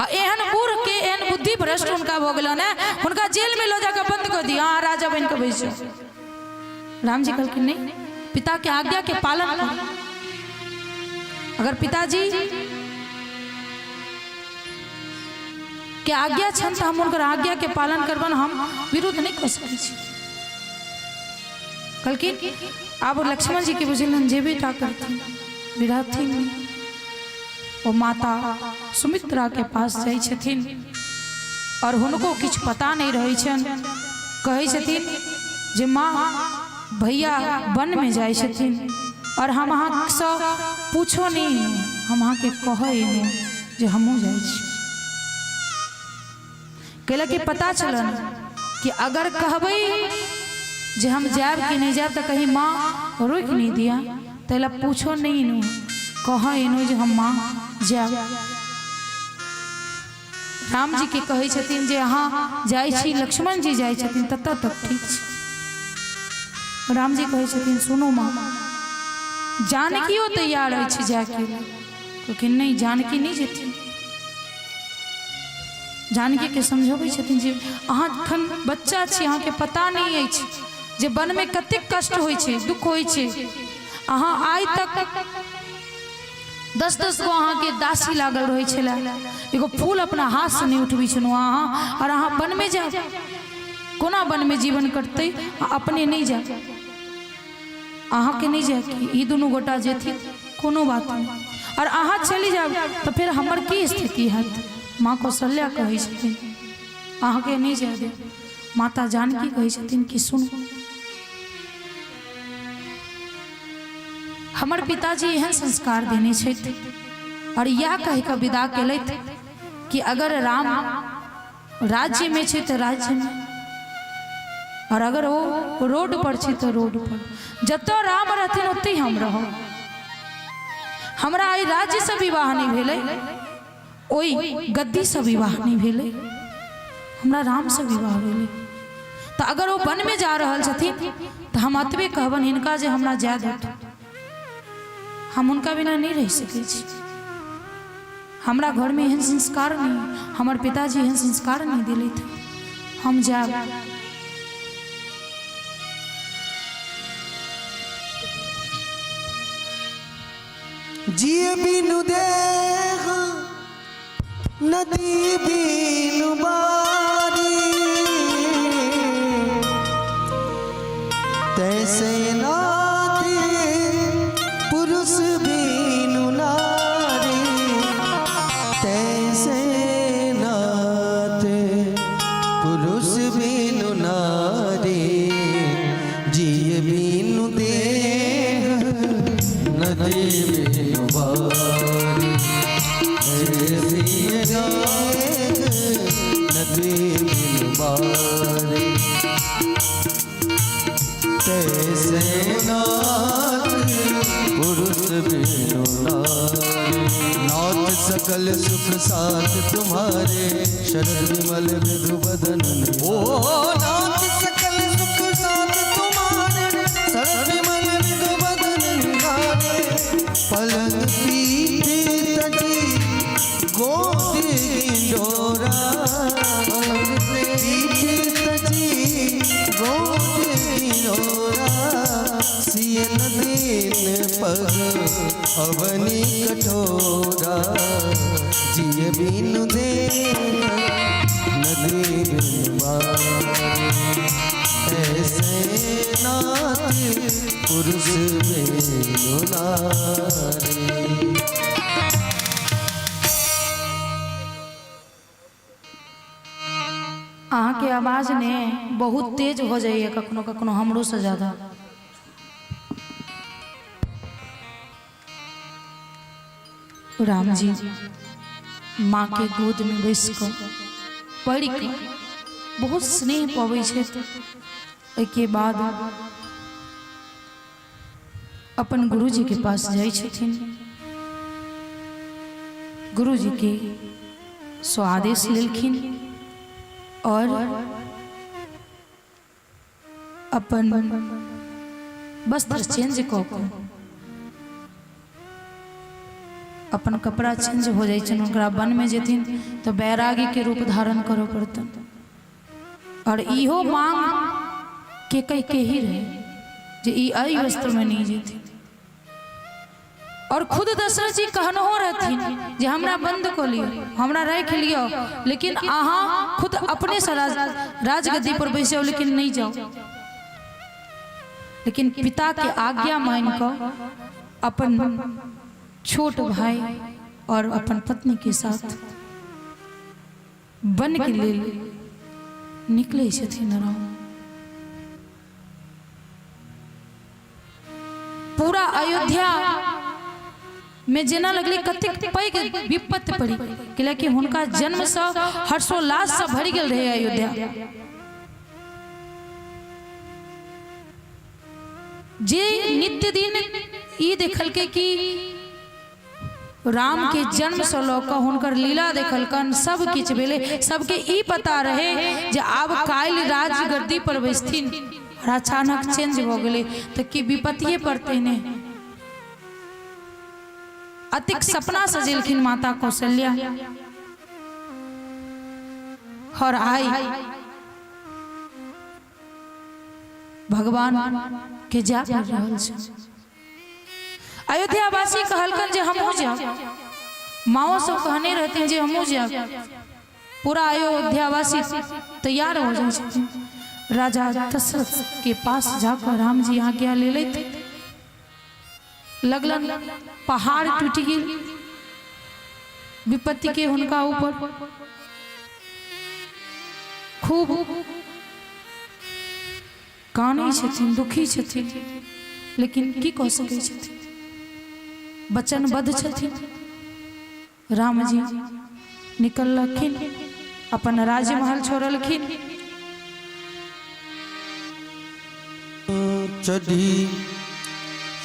आ एहन बूढ़ के एहन बुद्धि भ्रष्ट हुनका भऽ गेलनि हँ, हुनका जेल में लऽ जाकऽ बंद कऽ दिअ, अहाँ राजा बनि कऽ बैस जाउ। रामजी कहलखिन नहीं, पिता के आज्ञा के पालन करू। अगर पिताजी के आज्ञा छनि तऽ हम हुनकर आज्ञा के पालन करबनि, हम विरोध नहि कऽ सकै छी। कहलखिन आब लक्ष्मण जी के बुझलन जे बेटा करथिन विरहथिन। ओ माता सुमित्रा के पास जाइ छथिन और हुनको किछु पता नहि रहै छनि। कहै छथिन जे माँ भैया वन में जाइ छथिन और हम अहाँसँ पूछो नहि, हम अहाँके कहै नहि जे हमहूँ जाइ छी। कैला कि पता चलल कि अगर कहबै जे हम जायब कि नहि जायब तऽ कहीं माँ रोकि नहि दिया, ताहि लए पूछो नहि एनू, कह एनू जे हम माँ जायब। राम जी के कहै छथिन जे अहाँ जाइ छी, लक्ष्मण जी जाइ छथिन ततऽ तक ठीक छै। राम जी कहै छथिन सुनू माँ, जानकियो तैयार अछि जायके। कहलखिन नहि, जानकी नहि जेथिन। जानकीके समझबै छथिन जे अहाँ एखन बच्चा छी, अहाँके पता नहि अछि जे वनमे कतेक कष्ट होइ छै, दुख होइ छै। अहाँ आइ तक 10-10 गो अहाँके दासी लागल रहै छलै, एगो फूल अपना हाथसँ नहि उठबै छलहुँ अहाँ, आओर अहाँ वनमे जाउ, कोना वनमे जीवन कटतै? आ अपने नहि जाउ, अहाँके नहि जायके, ई दुनू गोटा जेथिन कोनो बात नहि, आओर अहाँ चलि जायब तऽ फेर हमर की स्थिति हैत? माँ कौशल्या कहै छथिन अहाँके नहि जाय देब। माता जानकी कहै छथिन कि सुनू, हमर पिताजी एहन संस्कार देने छथि आओर इएह कहि कऽ विदा केलथि कि अगर राम राज्यमे छै तऽ राज्यमे, और अगर ओ रोड पर छै तऽ रोड पर, जतऽ राम रहथिन ओतहि हम रहब। हमरा एहि राज्यसँ विवाह नहि भेलै, ओहि गद्दीसँ विवाह नहि भेलै, हमरा रामसँ विवाह भेलै। तऽ अगर ओ वनमे जा रहल छथिन तऽ हम एतबे कहबनि हिनका जे हमरा जाय देथु, हम हुनका बिना नहि रहि सकै छी। हमरा घरमे एहन संस्कार नहि, हमर पिताजी एहन संस्कार नहि देलथि, हम जायब। जिय बिनु देह नदी बिनु बारी, तैसे नाथी पुरुष बिनु नारी, तैसे नाथ पुरुष बिनु नारी, जिय बिनु देह नदी बिनु बारी, तैसे नाथ नदी बिनु बारी, तैसे नाथ पुरुष बिनु नारी। नाथ सकल सुख साथ तुम्हारे, शरद विमल मृदु बदन। ओ नाथ सकल सुख साथ तुम्हारे, शरद विमल मृदु बदन निहारे। पलंग पीठ तजी गोद डोरा, पलंग पीठ तजी गोद डोरा, सियन दीन पग अवनी कठोरा, जिय बिनु देह बारी। ऐसे नाथ पुरुष बिनु नारी। अहाँके आवाज ने बहुत तेज हो जाइए कखनो कखनो हमरो से ज्यादा। राम जी माँ के गोद में बैस कऽ पढ़ि कऽ बहुत स्नेह पबै छथि। ओहिके बाद अपन गुरुजी के पास जाइ छथिन, गुरुजी के सो आदेश लेलखिन और अपन वस्त्र चेंज कऽ कऽ अपन कपड़ा चेंज हो जाइ छनि। हुनकरा वनमे जेथिन तऽ वैराग्यके रूप धारण करऽ पड़तनि। और इहो मांग के कह के ही रहे जे ई एहि वस्त्रमे नहि जेथिन। और खुद दशरथ जी कहनहो रहथिन जे हमरा बंद कऽ लिअ, हमरा राखि लिअ, लेकिन अहाँ खुद अपने से राजगद्दी पर बैस जाउ, लेकिन नहीं जाओ। लेकिन पिता के आज्ञा मान कऽ अपन छोट भाई और अपन पत्नी के साथ वन के लेल निकलै छथिन राम। पूरा अयोध्या में जेना लगलै कतेक पैघ विपत्ति पड़ी, कियाकि हुनका जन्मसँ हर्षोल्लाससँ भरि गेल रहै अयोध्या। जे नित्य दिन ई देखलकै कि राम के जन्म से लऽ कऽ हुनकर लीला देखलकन, सब किछु भेलै, सबके ई पता रहे जे आब काल्हि राजगद्दी पर बैसथिन, और अचानक चेंज भऽ गेलै तऽ की विपत्तिये पड़तै ने। अतिक सपना सजेलखिन माता कौशल्या और आई भगवान के जा पड़ रहल छै। अयोध्यावासी कहलकन जे हमहूँ जायब, माओ सब कहने रहथिन जे हमहूँ जायब। पूरा अयोध्यावासी तैयार हो जाइ छथिन। राजा दशरथ के पास जाकर राम जी आज्ञा ले लेत लगलन, पहाड़ टूटि गेल विपत्ति के हुनका ऊपर। खूब कानै छथिन, दुखी छथिन, लेकिन की कऽ सकै छथिन, वचनबद्ध छथिन। राम जी निकललखिन, अपन राजमहल छोड़लखिन। चढ़ी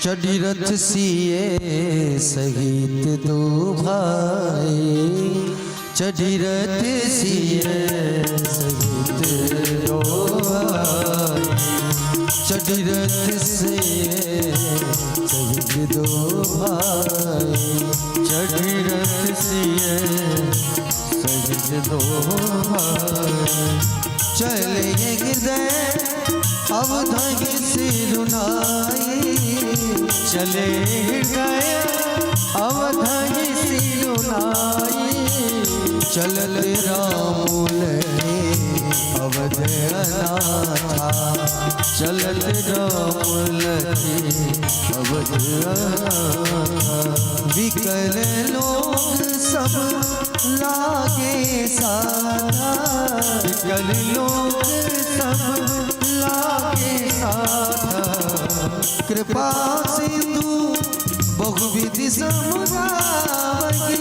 चढ़ी रथ सिए सहित दो भाई, चढ़ी रथ सिए सहित दो भाई, चढ़ी रथ सिए सहित दो भाई, चढ़ी रथ सिए सहित दो भाई। चले हृदय अवधि सिरुनाई, चले हृदय अवधि सिरुनाई, चलल राम लहे अवध अनाथा, चलल राम लहे अवध अनाथा। विकल लोग सब लागे साथा, विकल लोग सब लागे साथा। कृपा सिंधु बहुविधि समुझावही,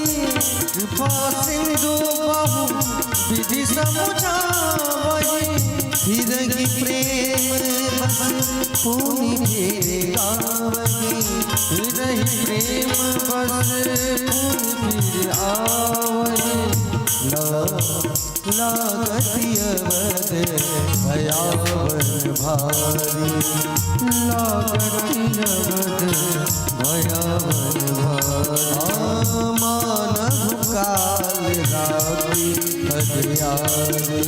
कृपा सिंधु बहुविधि समुझावही। फिरही प्रेम बस पुनि फिर आवही, फिरही प्रेम बस पुनि फिर आवही। लागति अवध भयावन भारी, लागति अवध भयावन भारी। मानव काल राति अधयारी,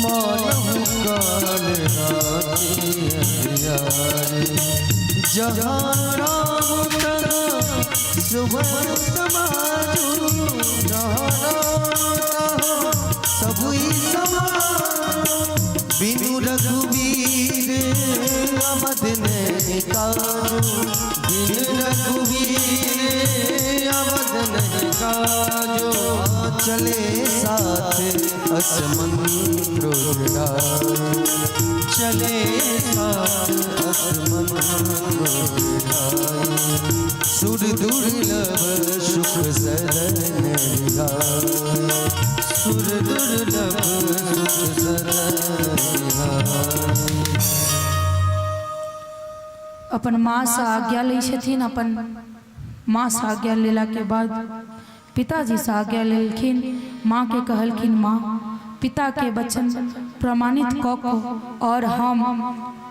मानव काल राति अधयारी। जहाँ राम तहाँ सुभन समाजू, जहाँ राम तहाँ सबुई समाजू। बिन रघुवीर अवध नहीं काजो। चले साथ असमंत्र चले साथ असमंत्र सुर दुर्लभ सुख शरण निहाय, सुर दुर्लभ सुख शरण निहाय। अपन माँसँ आज्ञा लै छथिन। अपन माँसँ आज्ञा लेलाके बाद पिताजीसँ आज्ञा लेलखिन। माँके कहलखिन, माँ, पिताके वचन प्रमाणित कऽ कऽ आओर हम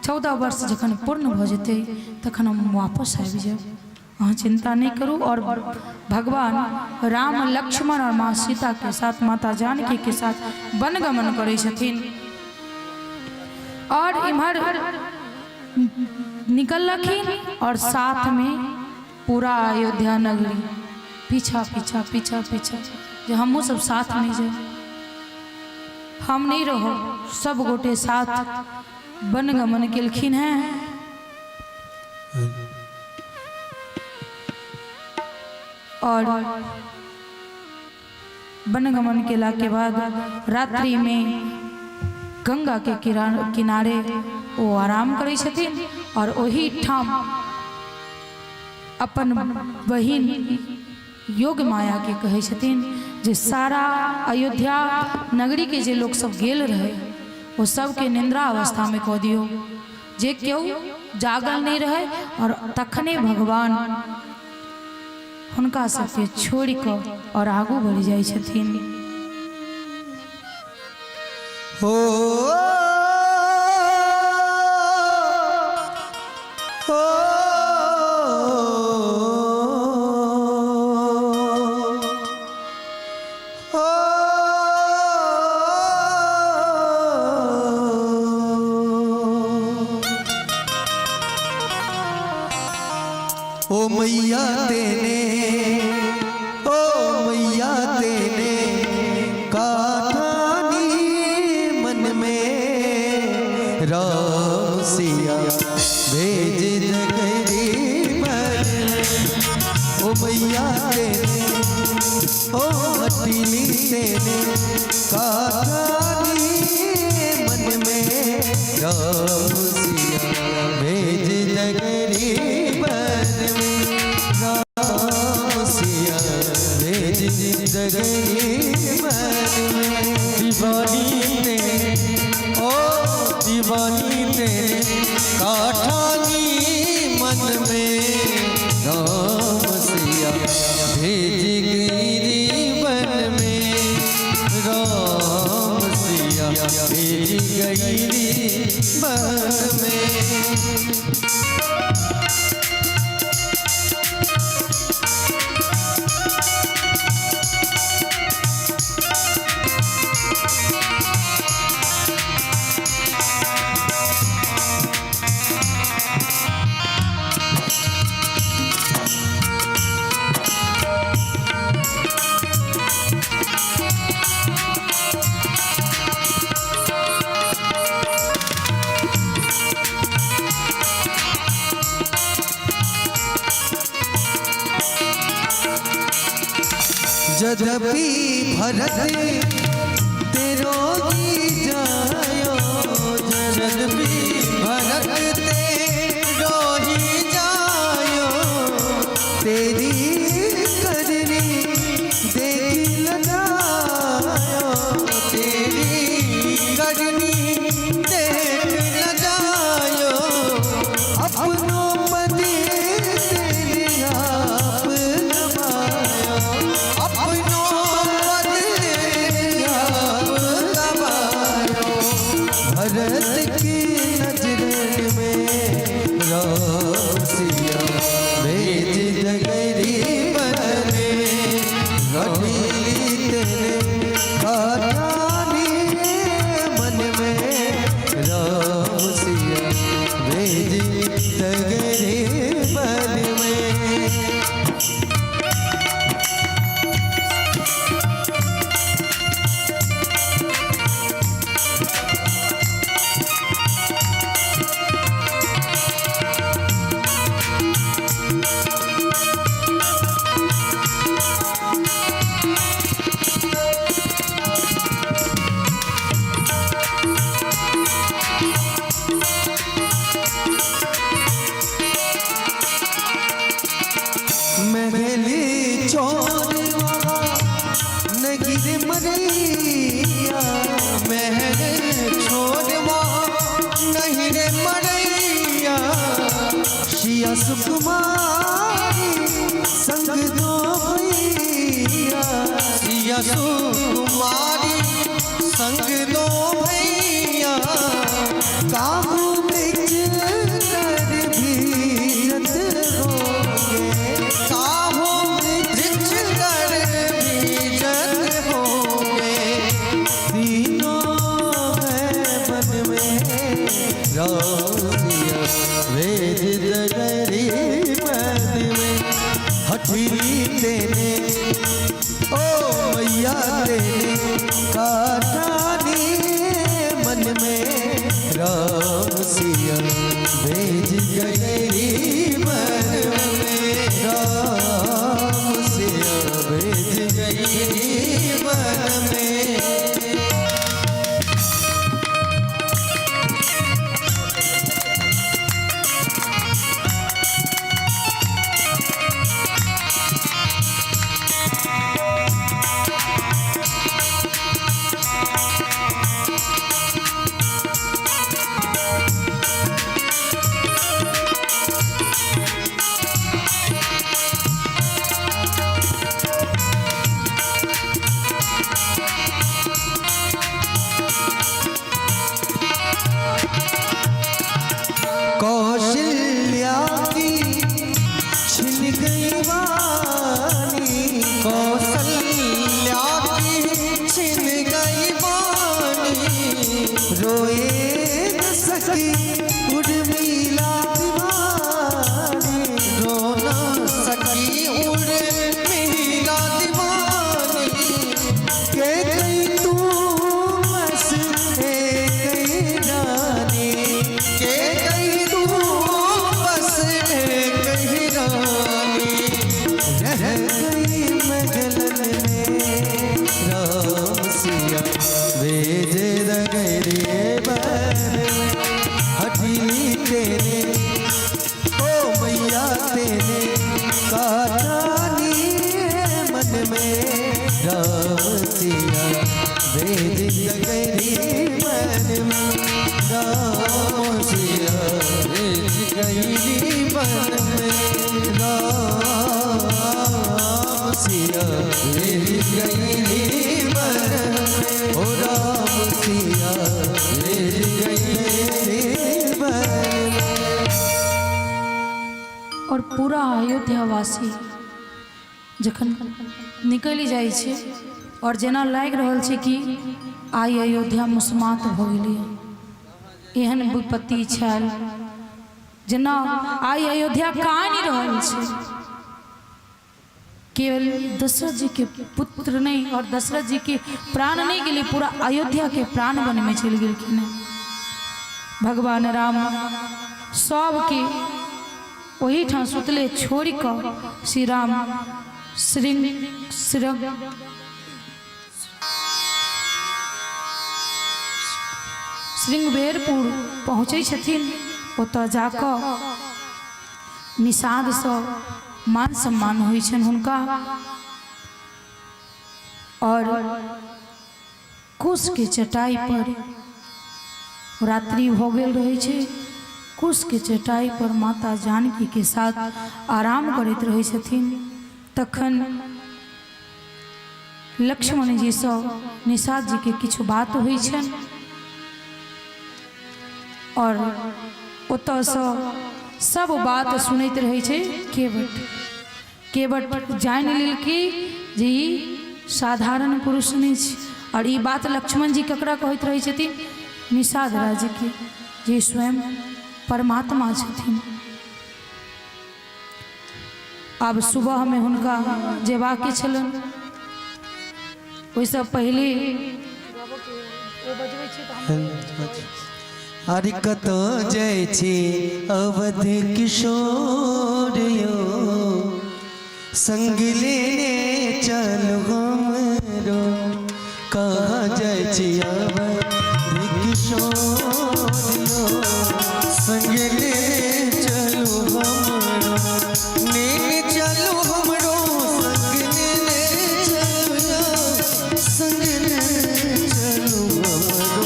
14 वर्ष जखन पूर्ण भऽ जेतै तखन हम वापस आबि जायब, अहाँ चिन्ता नहि करू। आओर भगवान राम, लक्ष्मण आओर माँ सीताके साथ, माता जानकीके साथ वनगमन करै छथिन। आओर इम्हर निकललखिन आओर साथमे पूरा अयोध्या नगरी पीछा पीछा पीछा पीछा, जे हमहूँ सब साथमे जायब, हम नहि रहब। सब गोटे साथ वनगमन केलखिन हेँ। और वनगमन केलाके बाद रात्रिमे गंगाके किनारे ओ आराम करै छथिन और ओही ठाम अपन बहिन योग माया के कहै छथिन जे सारा अयोध्या नगरी के जे लोक सब गेल रहे ओ सबके निद्रा अवस्था में कऽ दियौ, जे केओ जागल नहीं रहे। और तखने भगवान हुनका सबके छोड़ि कऽ और आगू बढ़ि जाइ छथिन। हो हो हो ओ मैया तेने, ओ मैया तेने काठानी मन में, राम सिया भेज नगरी पर। ओ मैया तेने, ओ हटीली तेने काठानी मन में, राम सिया भेज नगरी पर में, राम सिया भेज नगरी पर में। दीवानी तेरे, ओ दीवानी तेरे काठानी मन में, राम सिया भेज गई वन में, राम सिया भेज गई वन में। यद्यपि भरत तेरो जी जायो, यद्यपि भरत तेरो ही जायो, तेरी करनी देख लगायो, तेरी करनी देख लगायो, अपनो पति तेरे आप गवायो, अपनो पद आप गवायो। भरत की नजर में राम सिया भेज नगरी बने, हठीली तेरे काठानी मन में, राम सिया भेज नगरी बन में। सुकुमारी संग दो भैया, सिया सुकुमारी संग दो भैया, काहू वृक्ष तर भीजत होंगे, काहो वृक्ष तर भीजत होंगे। तीनों है वन में राम सिया भेज दगरी वन में। हठीली तेने ओ मैया तेने काटानी मन में, राम सिया भेज गई मन में, राम सिया भेज गई मन में। कौशल्या की छिन गई वाणी, कौशल्या की छिन गई वाणी, रोए न सकी उर्मिला दीवानी, रो न सकी उर्मिला दीवानी, के गई तू बस एक रानी, के गई तू बस एक ही रानी, रह गई मगलन में, राम सिया भेज दगरे वन में। हठीली तेरे ओ मैया तेरे काटानी मन में, राम सिया भेज दगरे वन में, राम सिया भेज गई वन में, राम सिया भेज गई वन में, ओ राम सिया भेज गई वन में। और पूरा अयोध्यावासी जखन निकलि जाइ छै और जेना लागि रहल छै कि आइ अयोध्या मुस्मात भऽ गेलै, एहन विपत्ति छल जेना आइ अयोध्या कानि रहल छै। केवल दशरथ जी के पुत्र नहीं और दशरथ जी के प्राण नहीं गेलै, पूरा अयोध्या के प्राण वन में चलि गेलखिन हँ। भगवान राम सबके ओहिठाम सुतले छोड़ि कऽ श्री राम श्रृंगवेरपुर पहुँचै छथिन। ओतऽ जाकऽ निषादसँ मान सम्मान होइ छनि हुनका और कुश के चटाई पर रात्रि भऽ गेल रहै छै। कुश के चटाई पर माता जानकी के साथ आराम करैत रहै छथिन। तखन लक्ष्मण जीसँ निषाद जी के किछु बात होइ छनि और ओतऽसँ सब बात सुनैत रहै छै केवट। केवट जानि लेलकै जे ई साधारण पुरुष नहि छै और ई बात लक्ष्मण जी ककरा कहैत रहै छथिन? निषाद राजके, जे स्वयं परमात्मा छथिन। आब सुबहमे हुनका जेबाके छलनि, ओहिसँ पहिले अरे कतऽ जाइ छी अवध किशोर यो, संग लेने चलु हमरो, कहाँ जाइ छी अवध किशोर यो, संग लेने चलू हमरो, लेने चलू हमरो, संग लेने चलू, संग लेने चलू हमरो,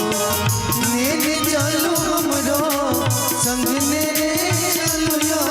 लेने चलू हमरो, संग लेने चलू यो,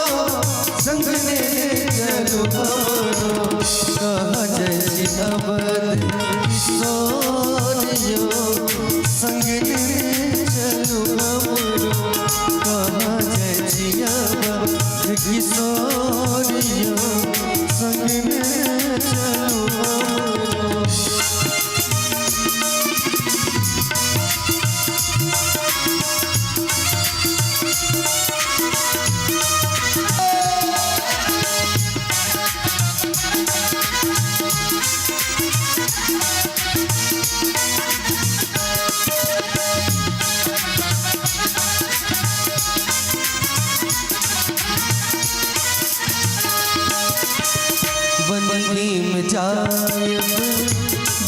जायब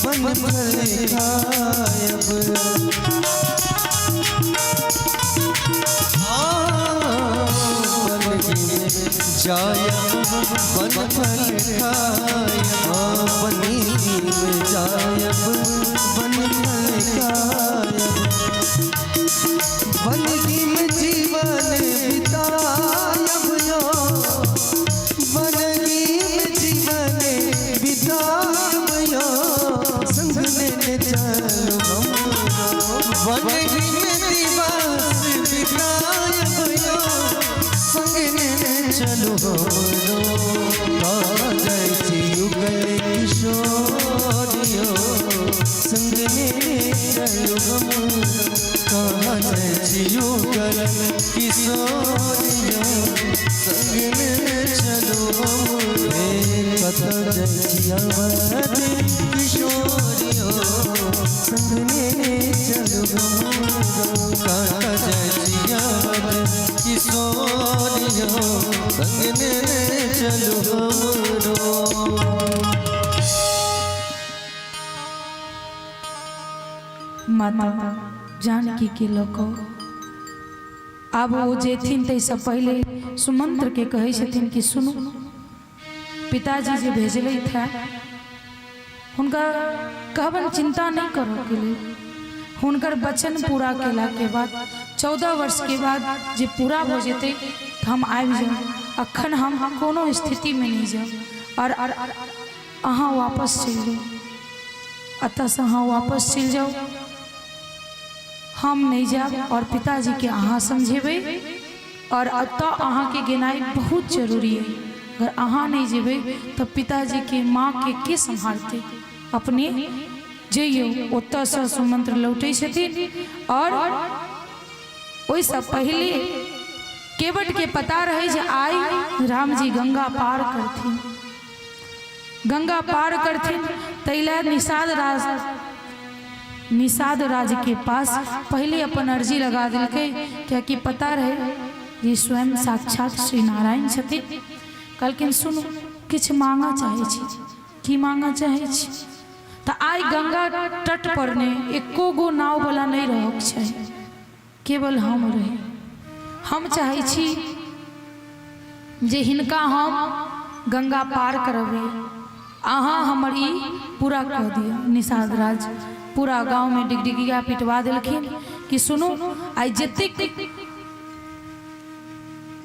वन फल खायब। वन में जायब वन फल खायब, वन में जायब वन फल खायब, वन में जीवन बितायब यो, वन में जीवन बितायब यो, संग लेने चलू हमरो, वन में दिवस बितायब यो, संग लेने चलू हमरो। कहाँ जाइ छी युगल किशोर यो, संग लेने चलू हमरो, कहाँ जाइ छी युगल किशोर यो, संग लेने चलू हमरो। हे कतऽ जाइ छी अवध किशोर यो, संग लेने चलू हमरो, कतऽ जाइ छी अवध किशोर यो, संग लेने चलू हमरो। माता जानकी के लऽ कऽ आब ओ जेथिन ताहिसँ पहिले सुमंत्र के कहै छथिन कि सुनू, पिताजी जे भेजलथि है हुनका कहबनि चिंता नहीं करऽके लेल, हुनकर वचन पूरा केलाके बाद 14 वर्षके बाद जे पूरा भऽ जेतै तऽ हम आबि जायब, अखन हम कोनो स्थितिमे नहि जायब और अहाँ वापस चलि जाउ, एतऽसँ अहाँ वापस चलि जाउ, हम नहीं जायब और पिताजीके अहाँ समझेबै और एतऽ अहाँके गेनाइ बहुत जरूरी है, अगर अहाँ नहीं जेबै तऽ पिताजीके माँके के सम्हारतै, अपने जइयौ। ओतऽसँ सुमंत्र लौटै छथिन और ओहिसँ पहिले केवटके पता रहै जे आइ रामजी गंगा पार करथिन, गंगा पार करथिन ताहि लए निषाद राज के पास पहले अपन अर्जी लगा देलकै, कियाकि पता रहे जे स्वयं साक्षात श्री नारायण छथिन। कहलखिन सुनू, किछु मांगऽ चाहै छी। की मांगऽ चाहै छी? तऽ आइ गंगा तट पर ने एको गो नाव वाला नहीं रहक चाही, केवल हम रही। हम चाहै छी जे हिनका हम गंगा पार करबै, अहाँ हमर ई पूरा कऽ दिअ। निषाद राज पूरा गाँवमे डिगडिगिया पिटवा देलखिन कि सुनू, आइ जतेक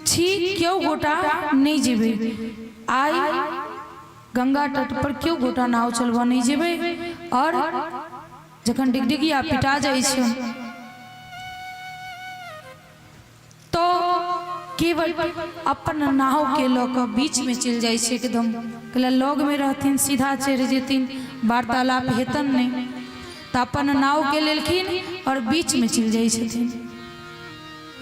छी केओ गोटा नहीं जेबै, आइ गंगा तट पर केओ गोटा नाव चलबऽ नहीं जेबै। और जखन डिगडिगिया पिटा जाइ छै तो केवल अपन नाव के लऽ कऽ बीच में चलि जाइ छै एकदम, कहले लग में रहथिन सीधा चढ़ि जेथिन, वार्तालाप हेतन नहीं, तऽ अपन नाव के लेलखिन और बीच में चलि जाइ छथिन।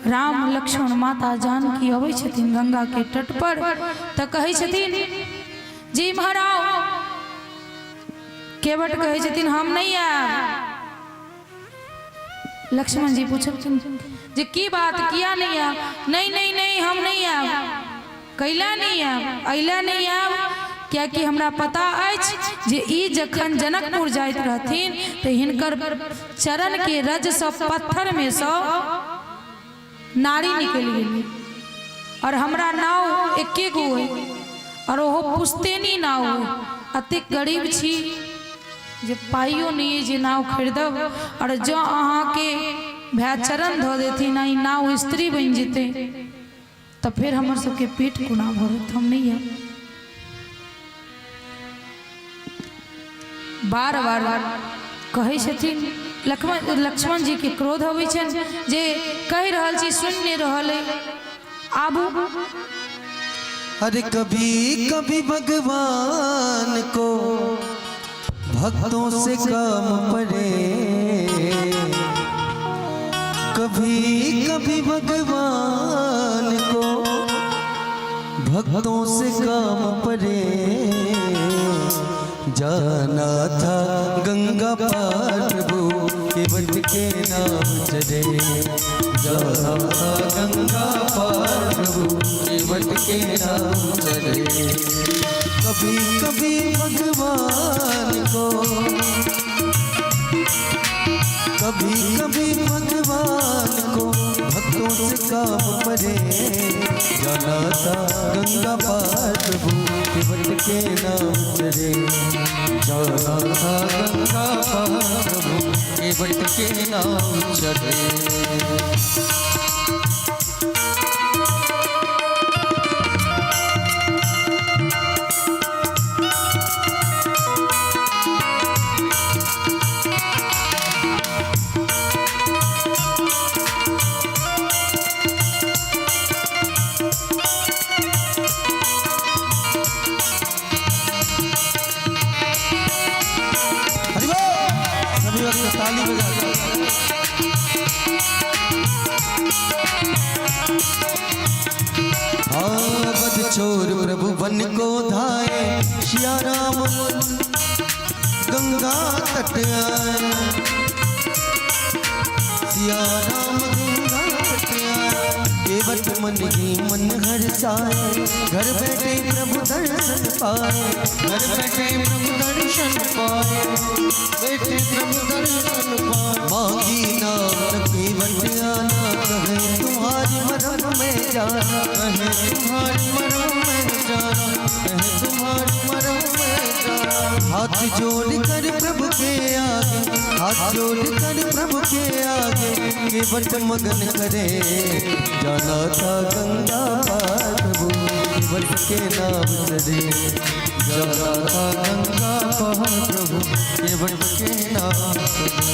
राम लक्ष्मण माता जानकी अबै छथिन गंगा के तट पर तऽ कहै छथिन जे इम्हर आउ। केवट कहै छथिन हम नहीं आयब। लक्ष्मण जी पूछलखिन जे की बात, किया नहीं आयब? नहीं नहीं नहीं, हम नहीं आयब। कैला नहीं आयब? अइला नहीं आयब कियाकि हमरा पता अछि जे ई जखन जनकपुर जाइत रहथिन तऽ हिनकर चरण के रज सँ पत्थर में सँ नारी निकलि गेलै और हमरा नाव एके गो अइ और ओहो पुश्तैनी नाव अइ, अतेक गरीब छी जे पाइयो नहीं अइ जे नाव खरीदब, और जँ अहाँके भाय चरण धऽ देथिन आ ई नाव स्त्री बनि जेतै तऽ फेर हमर सबके पेट कोना भरत, हम नहीं आयब। बार बार कहै छथिन लक्ष्मण जी के क्रोध अबै छनि जे कहि रहल छी सुनि नहि रहल अइ, आबू। अरे कभी कभी भगवान को भक्तों से काम पड़े, कभी कभी भगवान को भक्तों से काम पड़े, जाना था गंगा पार प्रभु केवट के नाम चढ़े, जाना था गंगा पार प्रभु केवट के नाम चढ़े। कभी कभी भगवान को, कभी कभी भगवान को भक्तों से काम परे। जाना था गंगा पार प्रभु केवट के नाम चढ़े। जाना था गंगा पार प्रभु केवट के नाम चढ़े। हरि बोल। सभी वक्त ताली बजा। बद छोर प्रभु वन को धाए, सिया राम गंगा तट आए। सिया राम गंगा तट आए। केवट मन ही मन हर्षाए, घर बैठे प्रभु दर्शन पाए। घर बैठे प्रभु दर्शन पाए, बैठे प्रभु दर्शन पाए। मांगी नाम केवट आना, कहे तुम्हारी मरम में जाना। कहे तुम्हारी मरम में जाना, कहे तुम्हारी मरम में जाना। हाथ जोड़ कर प्रभु के आगे, हाथ जोड़ कर प्रभु के आगे केवट मगन करे। जाना था गंगा पार प्रभु केवट के नाम चढ़े। जाना था गंगा पार प्रभु केवट के नाम चढ़े।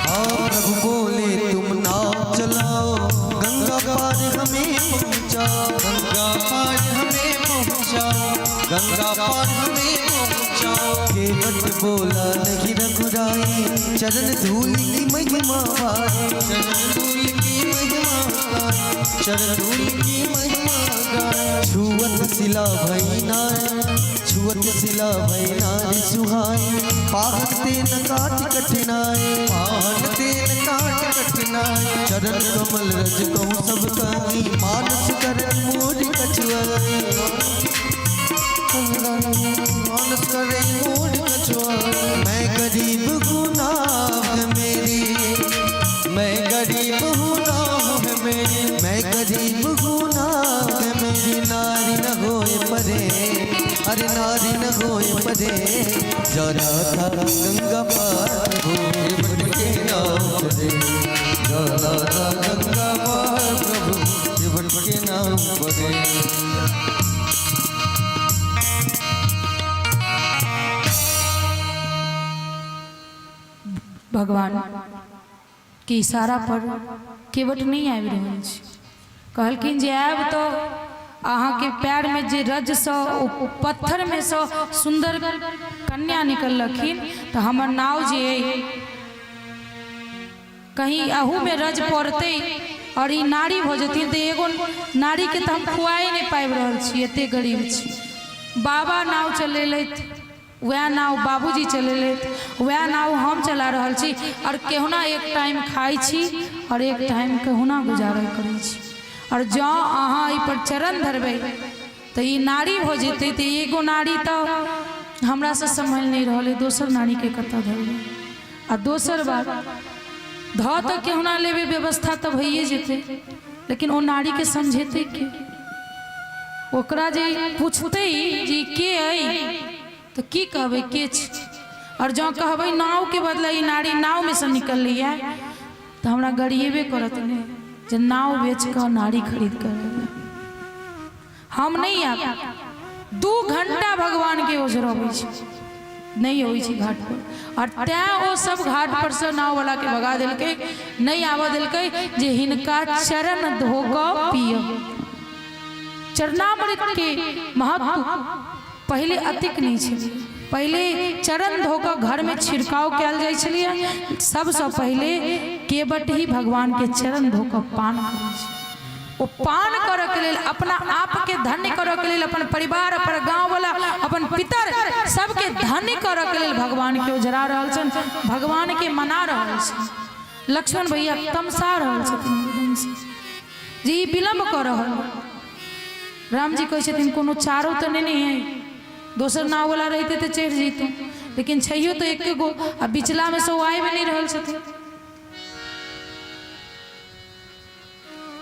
हाँ प्रभु बोले तुम नाव चलाओ, गंगा पार हमें पहुँचाओ। गंगा पार हमें पहुँचाओ, गंगा पार हमें पहुँचाओ। केवट बोला नहीं रघुराई, चरण धूल की महिमा पाए। चरण धूल की महिमा गाए, चरण धूल की महिमा गाए। छुअत सिला भई नार, छुअत सिला भई नार सुहाए। पाहन तेन काट कठिनाए, पान तेन काट कठिनाए। चरण कमल रज कहूँ सब कहीं, मानस करन मोर कछुआए। मानस करे मोर कछुआए। मैं गरीब हूँ नाव है मेरी, मैं गरीब हूँ नाव है मेरी, मैं गरीब हूँ नाव है मेरी। नारी न होए परे, अरे नारी न होए परे। जाना था गंगा पार प्रभु केवट के नाम चढ़े। जाना था गंगा पार प्रभु केवट के नाम परे। भगवान के इशारा पर केवट नहि आबि रहल छै। कहलखिन जे आयब तऽ अहाँके पैरमे जे रजसँ ओ पत्थरमे सँ सुन्दर कन्या निकललखिन, तऽ हमर नाव जे अइ कहीं अहूमे रज पड़तै और ई नारी भऽ जेथिन, तऽ एगो नारीके तऽ हम खुआए नहि पाबि रहल छी, एते गरीब छी। बाबा नाव चलेलथि, वएह नाव बाबूजी चलेलथि, वएह नाव हम चला रहल छी और केहुना एक टाइम खाइ छी और एक टाइम केहुना गुजारा करै छी। और जँ अहाँ एहिपर चरण धरबै तऽ ई नारी भऽ जेतै, तऽ एगो नारी तऽ हमरासँ सम्हलि नहि रहल अइ, दोसर नारीके कतऽ धरबै? आ दोसर बात, धऽ तऽ केहुना लेबै, व्यवस्था तऽ भइए जेतै, लेकिन ओ नारीके समझेतै के? ओकरा जे पूछतै जे के अइ तऽ की कहबै के छै? और जँ कहबै नावके बदला ई नारी नावमे सँ निकललैए तऽ हमरा गरिएबे करत ने जे नाव बेच कऽ नारी खरीद कऽ लेबै। हम नहि आयब। 2 घंटा भगवानके ओझरबै छै। नहि अबै छै घाट पर। आओर तैं ओ सब घाट पर से नाव वाला के भगा देलकै, नहि आबऽ देलकै जे हिनका चरण धो कऽ पियब। चरणामृत के महत्व पहिले अतिक नहि छलै। पहिले चरण धो कऽ घर में छिड़काव कयल जाइ छलैए। सबसँ पहिले केवट ही भगवान के चरण धो कऽ पान करै छै। ओ पान करऽ के लेल, अपना आप के धन्य करऽ के लेल, अपन परिवार, अपन गाँव वाला, अपन पितर सबके धन्य करऽ के लेल भगवान के उजरा रहल छनि, भगवान के मना रहल छनि। लक्ष्मण भैया तमसा रहल छथिन एकदम से जे ई विलम्ब कऽ रहल। राम जी कहै छथिन कोनो चारो तऽ नहि ने है, दोसर नाव वाला रहिते तऽ चढ़ि जैतहुँ, लेकिन छैयो तऽ एके गो आ बिचलामे से ओ आबि नहि रहल छथिन।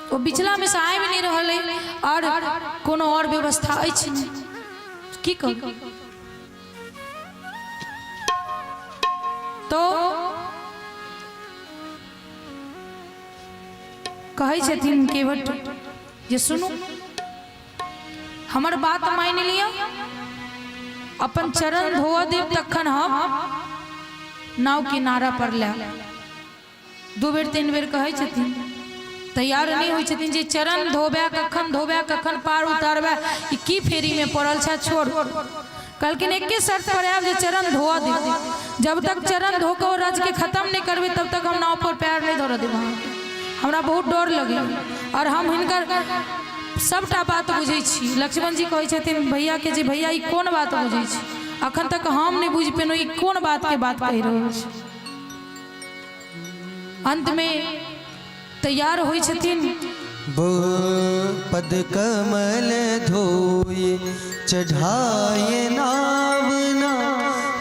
ओ बिचलामे से आबि नहि रहल अइ आओर कोनो आओर व्यवस्था अछि नहि, की करू? तो कहै छथिन केवट जे सुनू, हमर बात मानि लिअ, अपन चरण धोअ देब तखन हम नाव किनारा पर लायब। 2 बेर 3 बेर कहै छथिन, तैयार नहि होइ छथिन जे चरण धोबे कखन, धोबे कखन, पार उतारबे, ई की फेरीमे पड़ल छै, छोड़। कहलखिन एके शर्त पर आयब जे चरण धोअ देब। जब तक चरण धो कऽ ओ रजके खत्म नहि करबै तब तक हम नाव पर पैर नहि धरऽ देब अहाँके। हमरा बहुत डर लगैए आओर हम हिनकर सबटा बात बुझै छी। लक्ष्मण जी कहै छथिन भैयाके जे भैया ई कोन बात बुझै छी, अखन तक हम नहि बुझि पेलहुँ ई कोन बातके बात कहि रहल छी। अंतमे तैयार होइ छथिन। पद कमल धोए चढ़ाए नावना,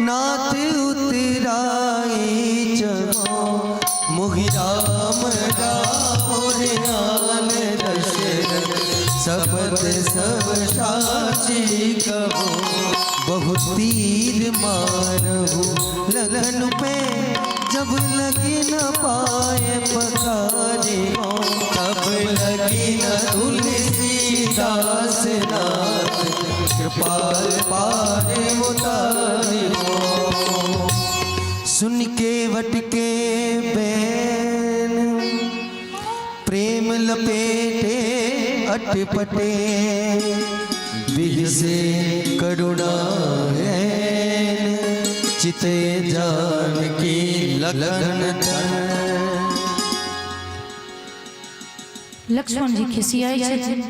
नाथ उतराई चहो मोहि राम राम रे आन दशरथ शपथ सब साची कहो। बहुत तीर मारहु लगन पे जब लगी न पाए पखारे हो, तब लगी न तुलसीदास नाथ कृपाल पारे उतारे हो। सुन के वटके बैन प्रेम लपेटे अटपटे, बिहसे करुणा है चिते जानकी लखन तन। लक्ष्मण जी खिसियाइ छथिन,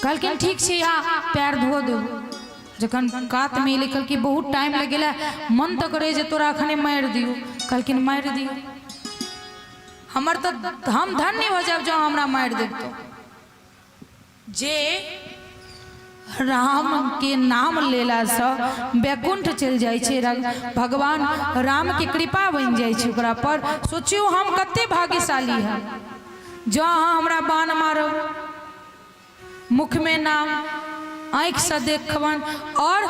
कहलखिन ठीक छै आ पैर धो देब। जखन कातमे एलै कहलखिन बहुत टाइम लागि गेलै, मन तऽ करै जे तोरा अखने मारि दियौ। कहलखिन मारि दियौ, हमर तऽ हम धन्य भऽ जायब जँ हमरा मारि देब तऽ। जे राम के नाम लेलासँ वैकुंठ चलि जाइ छै, भगवान राम के कृपा बनि जाइ छै ओकरा पर। सोचियौ हम कते भाग्यशाली है, जँ अहाँ हमरा बाण मारब, मुखमे नाम, आँखिसँ देखबनि और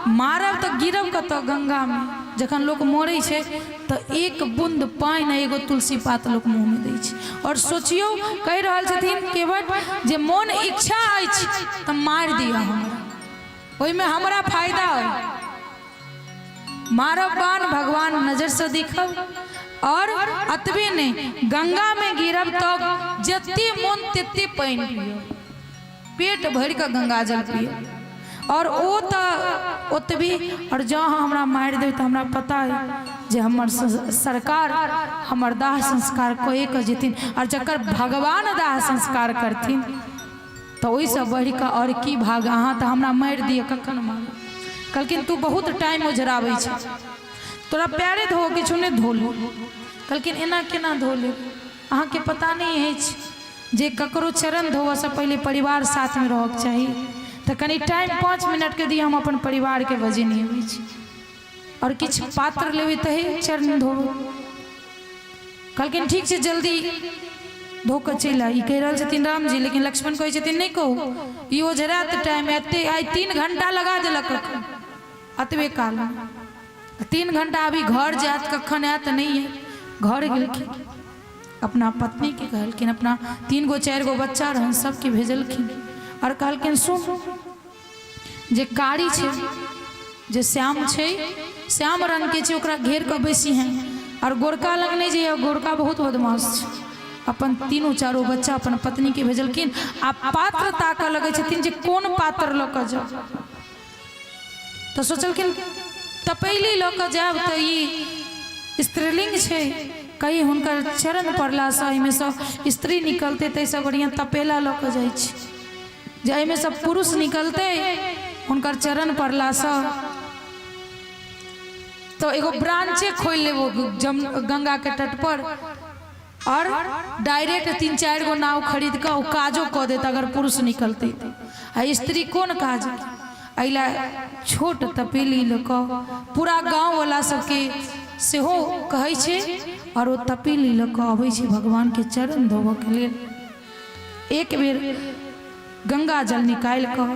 मारब तऽ गिरब कतऽ? गंगामे। जखन लोक मरै छै तऽ एक बूंद पानि आ एगो तुलसी पात लोक मुँहमे दै छै। और सोचियौ कहि रहल छथिन केवट जे मोन इच्छा अछि तऽ मारि दिअ हमरा, ओहिमे हमरा फायदा अइ। मारब बाण भगवान नजरसँ देखब और अतबे नहि गंगामे गिरब तऽ जते मोन तते पानि पियब, पेट भरि कऽ गंगा जल पियब। और ओ तऽ ओतबी, और जँ अहाँ हमरा मारि देब तऽ हमरा पता अइ जे हमर सरकार हमर दाह संस्कार कए कऽ जेथिन, और जकर भगवान दाह संस्कार करथिन तऽ ओहिसँ बढ़ि कऽ आओर की भाग। अहाँ तऽ हमरा मारि दिअ, कखन मारब? कहलखिन तू बहुत टाइम ओझराबै छै, तोरा पैरे धोअ किछु नहि धो ले। कहलखिन एना केना धो लेब, अहाँके पता नहि अछि जे ककरो चरण धोअसँ पहिले परिवार साथमे रहऽके चाही, तऽ कनि टाइम 5 मिनटके दिअ, हम अपन परिवारके बजेने अबै छी आओर किछु पात्र लेबै तही चरण धोबै। कहलखिन ठीक छै जल्दी धो कऽ चलि आ। ई कहि रहल छथिन रामजी, लेकिन लक्ष्मण कहै छथिन नहि कहू, ई ओझरात टाइम एते आइ 3 घंटा लगा देलक अखन अतबे कालमे 3 घंटा, अभी घर जायत कखन आयत नहि है। घर गेलखिन, अपना पत्नीके कहलखिन, अपना 3 गो 4 गो बच्चा रहन सबके भेजलखिन और कहलखिन सुन जे कारी छै जे श्याम छै, श्याम रंग के छै, ओकरा घेर कऽ बैसी हैं और गोरका लग नहि जइए, गोरका बहुत बदमाश छै। अपन तीनू चारू बच्चा अपन पत्नी के भेजलखिन आ पात्र ताकऽ लगै छथिन जे कोन पात्र लऽ कऽ जाउ। तऽ सोचलखिन तपैली लऽ कऽ जायब तऽ ई स्त्रीलिंग छै, कहीं हुनकर चरण पड़लासँ एहिमेसँ स्त्री निकलतै, ताहिसँ बढ़िआँ तपेला लऽ कऽ जाइ छी जे एहिमेसँ पुरुष निकलतै हुनकर चरण पड़लासँ। तऽ एगो ब्रांचे खोलि लेब जम गंगाके तट पर और डायरेक्ट 3-4 गो नाव खरीद कऽ ओ काजो कऽ देत अगर पुरुष निकलतै तऽ, आ स्त्री कोन काज। एहि लए छोट तपेली लऽ कऽ पूरा गाँववला सबके सेहो कहै छै और ओ तपेली लऽ कऽ अबै छै भगवानके चरण धोबऽके लेल। एक बेर गंगा जल निकालि कऽ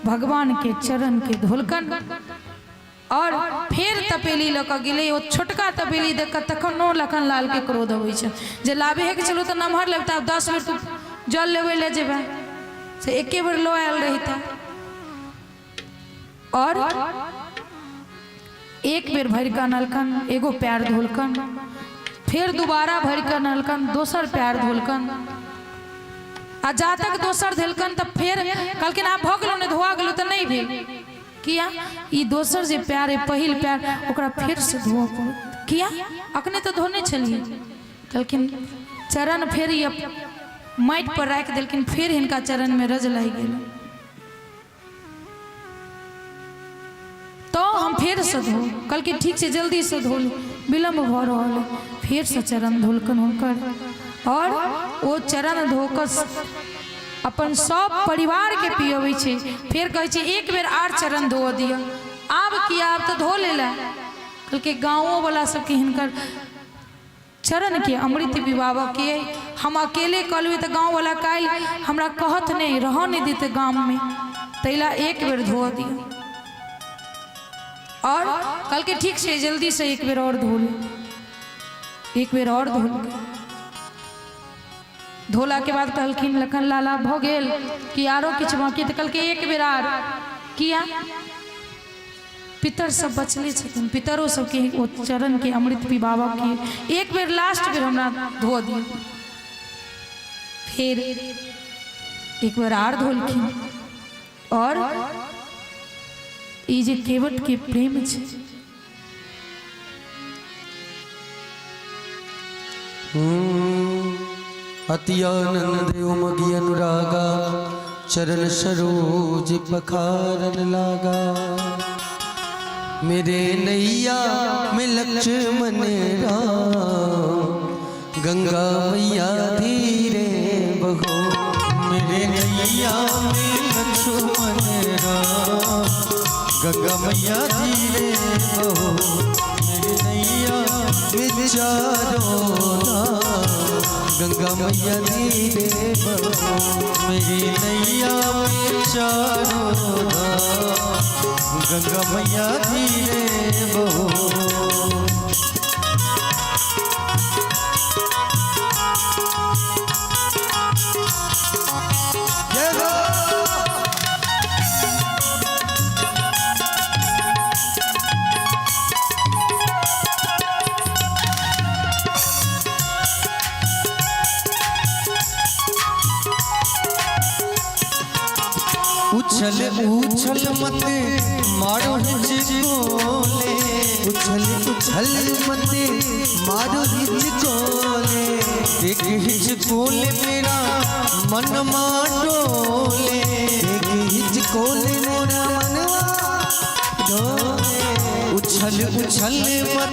भगवानके चरणके धोलकन और फेर तपेली लऽ कऽ गेलै। ओ छोटका तपेली देख कऽ तखनो लखन लाल के क्रोध अबै छै जे लाबे के चलू तऽ नमहर लेब, तऽ आब 10 बेर तू जल लेबै लए जेबै, से एके बेर लऽ आयल रहिता। और एक बेर भरि कऽ अनलकन, एगो पैर धोलकन, फेर दोबारा भरि कऽ अनलकन, दोसर पैर धोलकन, आ जा तक दोसर धेलकन तऽ फेर कहलखिन आब भऽ गेलौ ने, धोआ गेलौ तऽ नहि भेल। किया? ई दोसर जे पैर अइ, पहिल पैर, ओकरा फेरसँ धोअ पड़त। किया? अखने तऽ धोने छलियै। कहलखिन चरण फेर ई माटि पर राखि देलखिन, फेर हिनका चरणमे रज लागि गेल तऽ हम फेरसँ धो। कहलखिन ठीक छै जल्दीसँ धो लू, विलम्ब भऽ रहल अइ। फेरसँ चरण धोलकनि हुनकर और ओ चरण धो कऽ अपन सब परिवारके पियबै छै। फेर कहै छै एक बेर आर चरण धोअ दिअ। आब किया, आब तऽ धो लेला। कहलकै गाँवोवला सबके हिनकर चरणके अमृत पिबाबऽके अइ, हम अकेले कऽ लेबै तऽ गाँववला काल्हि हमरा कहत नहि, रहऽ नहि देतै गाममे, ताहि लए एक बेर धोअ दिअ। और कहलकै ठीक छै जल्दीसँ एक बेर आओर धो ले। एक बेर आओर धोलकै। धोला के बाद कहलखिन लखन लाला भऽ गेल कि आरो किछु बाँकी? तऽ कहलकै एक बेर आर। किया? पितर सब बचले छथिन, पितरो सबके ओ चरण के अमृत पिबाबऽ के एक बेर लास्ट बेर हमरा धो दियौ। फेर एक बेर आर धोलखिन। और ई जे केवट के प्रेम छै, अति आनंद उमगी अनुरागा, चरण सरोज पखारन लागा। मेरे नैया में लक्ष्मण राम, गंगा मैया धीरे बहो। मेरे नैया में लक्ष्मण राम, गंगा मैया धीरे बहो। मेरे नैया में चारों धाम, गंगा मैया धीरे बहो। मेरी नैया में चारों धाम, गंगा मैया धीरे बहो। जय हो। उछल उछल मत मारो हिचकोले, उछल उछल मत मारो हिचकोले, देख हिचकोले मेरा मन डोले, देख हिचकोले मोरा मनवा डोले। उछल उछल मत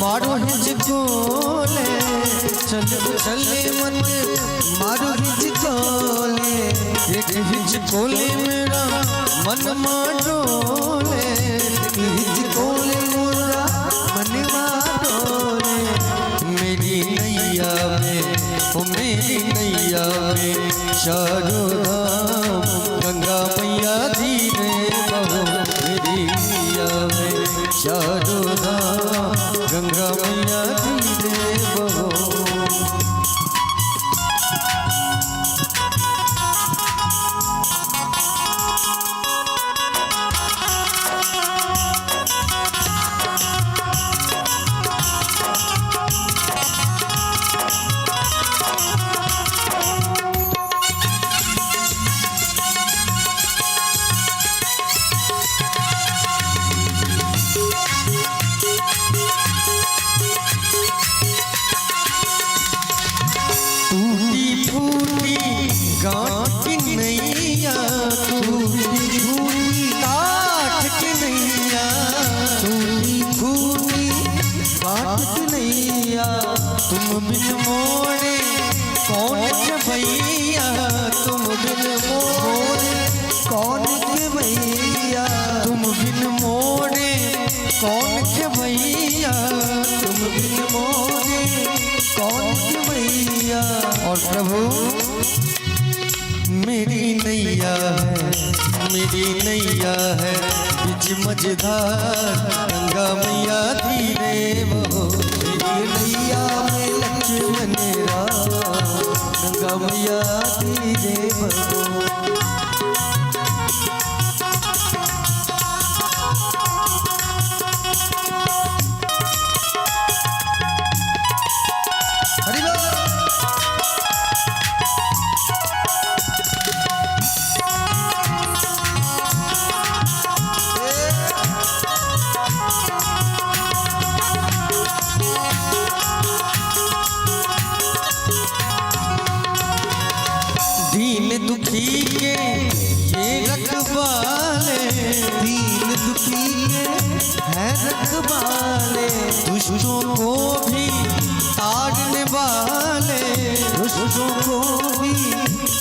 मारो हिचकोले, उछल उछल मत मारो हिचकोले, देख हिचकोले मेरा मन डोले, देख हिचकोले मोरा मनवा डोले। मेरी नैया में ओ मेरी नैया में चारों धाम, गंगा मैया धीरे बहो। मेरी नैया में चारों धाम, गंगा मैया धीरे बहो। तुम बिन मोरे कौन खेवैया, तुम बिन मोरे कौन खेवैया, तुम बिन मोरे कौन खेवैया, तुम बिन मोरे कौन खेवैया। और प्रभु मेरी नैया है, मेरी नैया है बिच मझधार, गंगा मैया धीरे बहो। मेरी नैया में लक्ष्मण राम, गंगा मैया धीरे बहो। हरि बोल। दीन दुखी के ये रखवाले, दीन दुखी के है रखवाले, दुष्टों को भी तारने वाले, दुष्टों को भी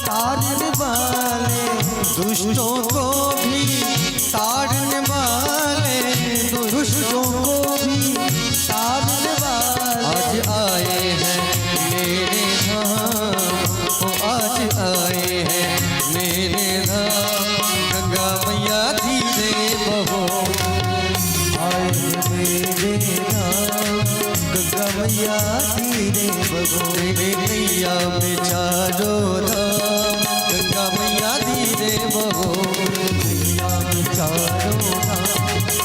तारने वाले, दुष्टों को भी तारने वाले, दुष्टों को भी तारने वाले। आज आए हैं मेरे धाम, ओ आज आए हैं मेरे धाम, गंगा मैया धीरे बहो। आए हैं मेरे धाम, गंगा मैया धीरे बहो। मेरे नैया में चारों धाम, गंगा मैया धीरे बहो। नैया में चारों धाम,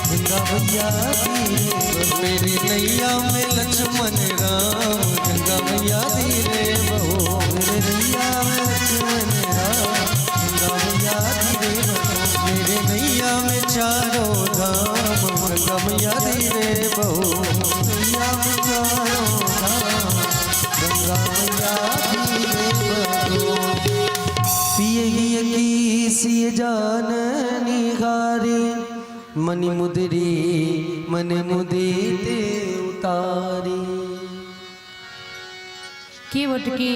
गंगा मैया धीरे बहो। मेरी नैया में लक्ष्मण राम, गंगा मैया धीरे बहो। मेरे नैया में लक्ष्मण राम, गंगा मैया धीरे बहो। मेरे नैया में चारों धाम, गंगा मैया धीरे बहो। नैया में चारों धाम, गंगा मैया धीरे बहो। पिए की सिय जान निहारे, मनि मुदरी मन मुदीते उतारी। केवट के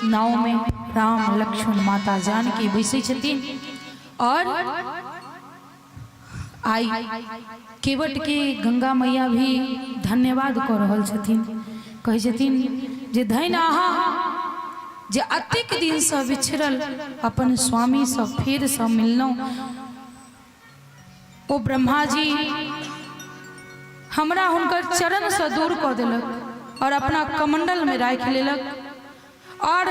नाव में राम लक्ष्मण माता जानकी बैसै छथिन और आई केवट के गंगा मैया भी धन्यवाद कऽ रहल छथिन। कहै छथिन जे धन अहाँ जे अतेक दिनसँ बिछड़ल अपन स्वामीसँ फेरसँ मिललहुँ। ओ ब्रह्मा जी हमरा हुनकर चरणसँ दूर कऽ देलक और अपना कमंडलमे राखि लेलक और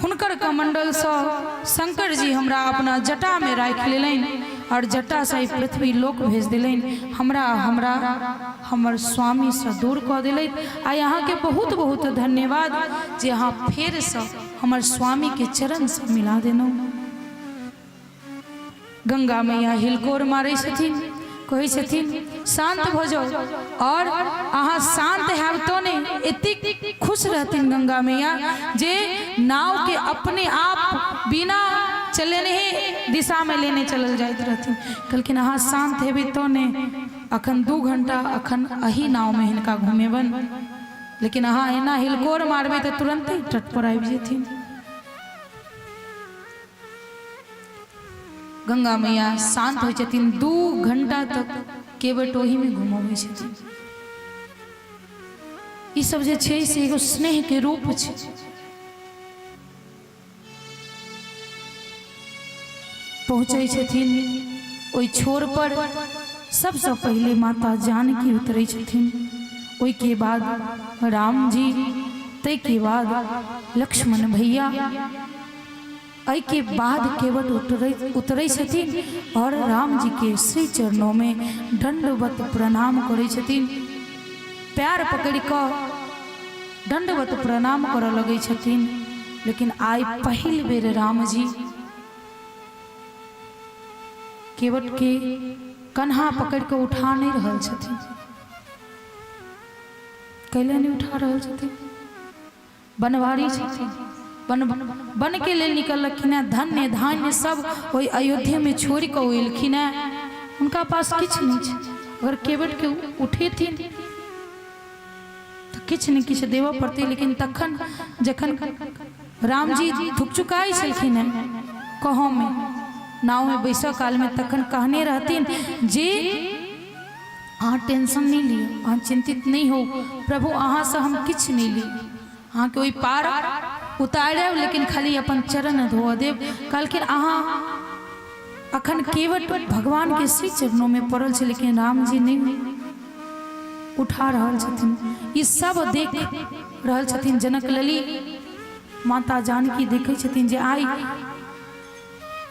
हुनकर कमंडलसँ शंकर जी हमरा अपना जटामे राखि लेलनि और जटासँ ई पृथ्वी लोक भेज देलनि। हमरा हमरा हमर स्वामीसँ दूर कऽ देलथि। आ अहाँके बहुत बहुत धन्यवाद जे अहाँ फेरसँ हमर स्वामीके चरणसँ मिला देलहुँ। गंगा मैया हिलकोर मारै छथिन, कहै छथिन शांत भऽ जाउ। और अहाँ शांत हैब तो नहि, एतेक खुश रहथिन गंगा मैया जे नाव के अपने आप बिना चलेने ही दिशा में लेने चलल जाइत रहथिन। कहलखिन अहाँ शांत हेबै तो नहि, अखन 2 घंटा अखन अही नाव में हिनका घुमेबन, लेकिन अहाँ एना हिलकोर मारबै तऽ तुरंते तट पर आबि जेथिन। गंगा मैया शांत होइ छथिन, 2 घंटा तक केवट ओहिमे घुमबै छथिन। ई सब जे छै से एगो स्नेह के रूप छै। पहुँचै छथिन ओहि छोर पर, सबसँ पहिले माता जानकी उतरै छथिन, ओहिके बाद राम जी, ताहिके बाद लक्ष्मण भैया, एहिके बाद केवट उतरै छथिन और राम जी के श्री चरणों में दंडवत प्रणाम करै छथिन। पैर पकड़ि कऽ दंडवत प्रणाम करऽ लगै छथिन। लेकिन आइ पहिल बेर राम जी केवट के कन्हा पकड़ि कऽ उठा नहि रहल छथिन। कैले नहि उठा रहल छथिन? बनवारी छथिन, वन वन के लेल निकललखिन हेँ, धन्य धान्य सब ओहि अयोध्यामे छोड़ि कऽ ओ एलखिन हेँ, हुनका पास किछु नहि छै। अगर केवट के उठेथिन तऽ किछु ने किछु देबऽ पड़तै। लेकिन तखन जखन रामजी थुकचुकाइ छलखिन हेँ कहऽमे, नावमे बैसऽ कालमे, तखन कहने रहथिन जे अहाँ टेंशन नहि लिअ, अहाँ चिन्तित नहि हो, प्रभु अहाँसँ हम किछु नहि ली, अहाँके ओहि पार उतारब, लेकिन खाली अपन चरण धोअ देब। कहलखिन अहाँ अखन केवट भगवान के श्री चरणों में पड़ल छै, लेकिन राम जी नहि उठा रहल छथिन। ई सब देख रहल छथिन जनक लली माता जानकी, देखै छथिन जे आइ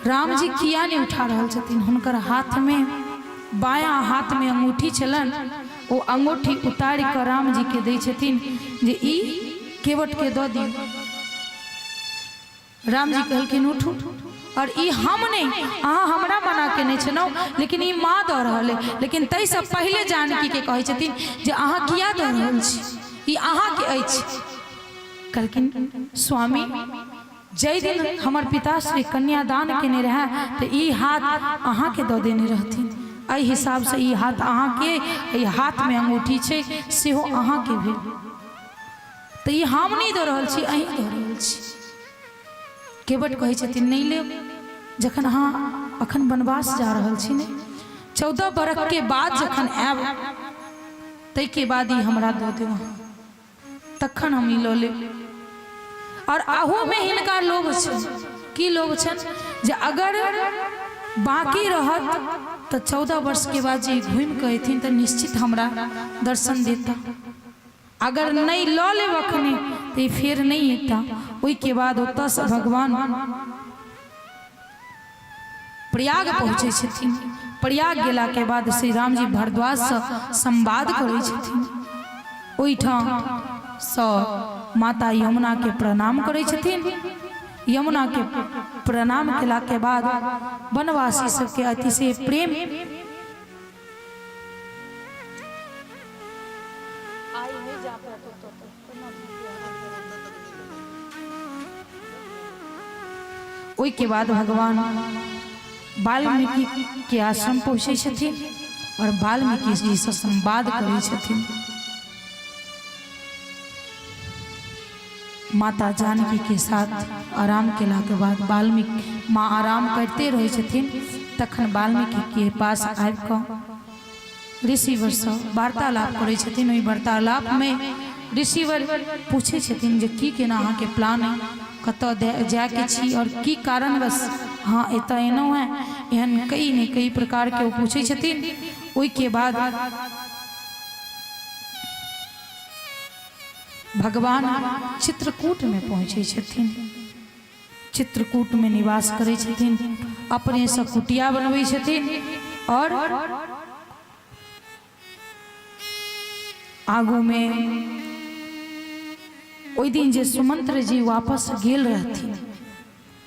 राम जी किया नहि उठा रहल छथिन। हुनकर हाथ में बायां हाथ में अंगूठी छलनि, ओ अंगूठी उतारि कऽ राम जी के दै छथिन जे ई केवट के दऽ दियौ। रामजी कहलखिन उठू, और ई हम नहीं, अहाँ हमरा मना केने छलहुँ, लेकिन ई माँ दऽ रहल अइ। लेकिन ताहिसँ पहिले जानकीके कहै छथिन जे अहाँ किया दऽ रहल छी, ई अहाँके अछि। कहलखिन स्वामी, जाहि दिन हमर पिताश्री कन्यादान केने रहए तऽ ई हाथ अहाँके दऽ देने रहथिन, एहि हिसाबसँ ई हाथ अहाँके, एहि हाथमे अंगूठी छै सेहो अहाँके भेल, तऽ ई हम नहि दऽ रहल छी, अहीं दऽ रहल छी। केवट कहै छथिन नहि लेब, जखन अहाँ अखन वनवास जा रहल छी ने, 14 बरखके बाद जखन आयब ताहिके बाद ई हमरा दऽ देब अहाँ, तखन हम ई लऽ लेब। आओर अहूमे हिनका लोभ छनि। की लोभ छनि? जे अगर बाँकी रहत तऽ 14 वर्षके बाद जे घुमि कऽ अयथिन तऽ निश्चित हमरा दर्शन देता, अगर नहि लऽ लेब अखने तऽ ई फेर नहि एता। ओहिके बाद ओतऽसँ भगवान प्रयाग पहुँचै छथिन। प्रयाग गेलाके बाद श्री रामजी भरद्वाजसँ संवाद करै छथिन। ओहिठामसँ माता यमुनाके प्रणाम करै छथिन। यमुनाके प्रणाम केलाके बाद वनवासी सबके अतिशय प्रेम ओहिके बाद भगवान वाल्मीकि के आश्रम पहुँचै छथिन और वाल्मीकि जी से संवाद करै छथिन। माता जानकी के साथ आराम केला के बाद वाल्मीकि माँ आराम करते रहै छथिन, तखन वाल्मीकि के पास आबि कऽ ऋषिवरसँ वार्तालाप करै छथिन। ओहि वार्तालापमे ऋषिवर पूछै छथिन जे की केना अहाँके प्लान अइ, कतऽ जायके छी और की कारणवश अहाँ एतऽ एलहुँ हेँ, एहन कई ने कई प्रकारके ओ पूछै छथिन। ओहिके बाद भगवान चित्रकूटमे पहुँचै छथिन। चित्रकूटमे निवास करै छथिन, अपनेसँ कुटिया बनबै छथिन और आगूमे ओहि दिन जे सुमंत्र जी वापस गेल रहथिन,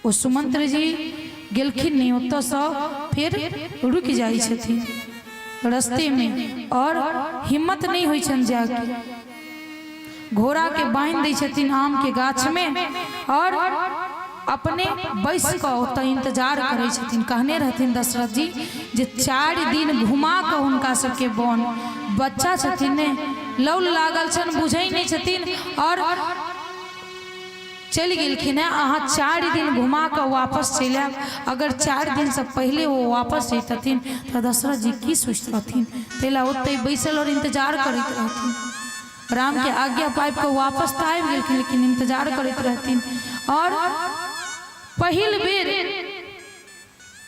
ओ सुमंत्र जी गेलखिन नहि, ओतऽसँ फेर रुकि जाइ छथिन रस्तेमे और हिम्मत नहि होइ छनि जायके। घोड़ाके बान्हि दै छथिन आमके गाछमे और अपने बैस कऽ ओतऽ इंतजार करै छथिन। कहने रहथिन दशरथ जी जे 4 दिन घुमा कऽ हुनका सबके वन, बच्चा छथिन ने, लौल लागल छनि, बुझै नहि छथिन और चलि गेलखिन हेँ, अहाँ 4 दिन घुमा कऽ वापस चलि आयब। अगर 4 दिनसँ पहिले ओ वापस जैतथिन तऽ दशरथ जी की सोचितथिन, ताहि लए ओतहि बैसल आओर इंतजार करैत रहथिन। रामके आज्ञा पाबि कऽ वापस तऽ आबि गेलखिन, लेकिन इंतजार करैत रहथिन। आओर पहिल बेर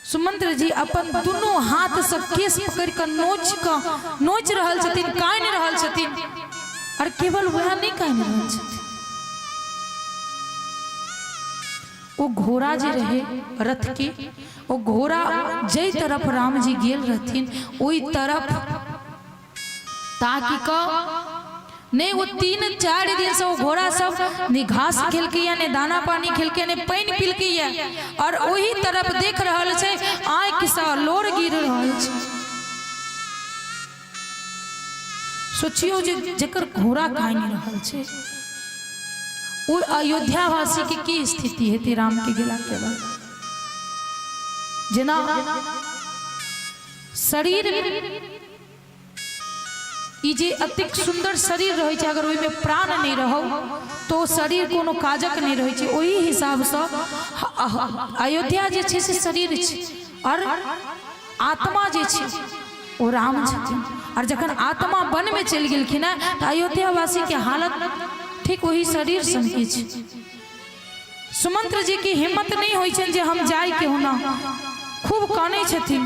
सुमंत्र जी अपन दुनू हाथसँ केश पकड़ि कऽ नोचि कऽ नोचि रहल छथिन, कानि रहल छथिन। आओर केवल वएह नहि कानि रहल छथिन, ओ घोड़ा जे रहे रथ के, ओ घोड़ा जाहि तरफ रामजी गेल रहथिन ओहि तरफ ताकि कऽ नहि, ओ 3-4 दिन से ओ घोड़ा सब ने घास खेलकैया, ने दाना पानी खेलकै, ने पानि पिलकैया, और ओही तरफ देख रहल छै, आँखिसँ लोर गिर रहल छै। सोचियौ जे जकर घोड़ा कानि रहल छै ओ अयोध्यावासी के की स्थिति हेतै राम के गेला के बाद। जेना शरीर ई जे अतेक सुन्दर शरीर रहै छै, अगर ओहिमे प्राण नहि रहौ तऽ ओ शरीर कोनो काजक नहि रहै छै। ओहि हिसाबसँ अयोध्या जे छै से शरीर छै आओर आत्मा जे छै ओ राम छथिन। आओर जखन आत्मा वनमे चलि गेलखिन हेँ तऽ अयोध्यावासीके हालत ठीक ओही शरीर सनके छै। सुमंत्र जी के हिम्मत नहीं होइ छनि जे हम जाय के होना, खूब कानै छथिन,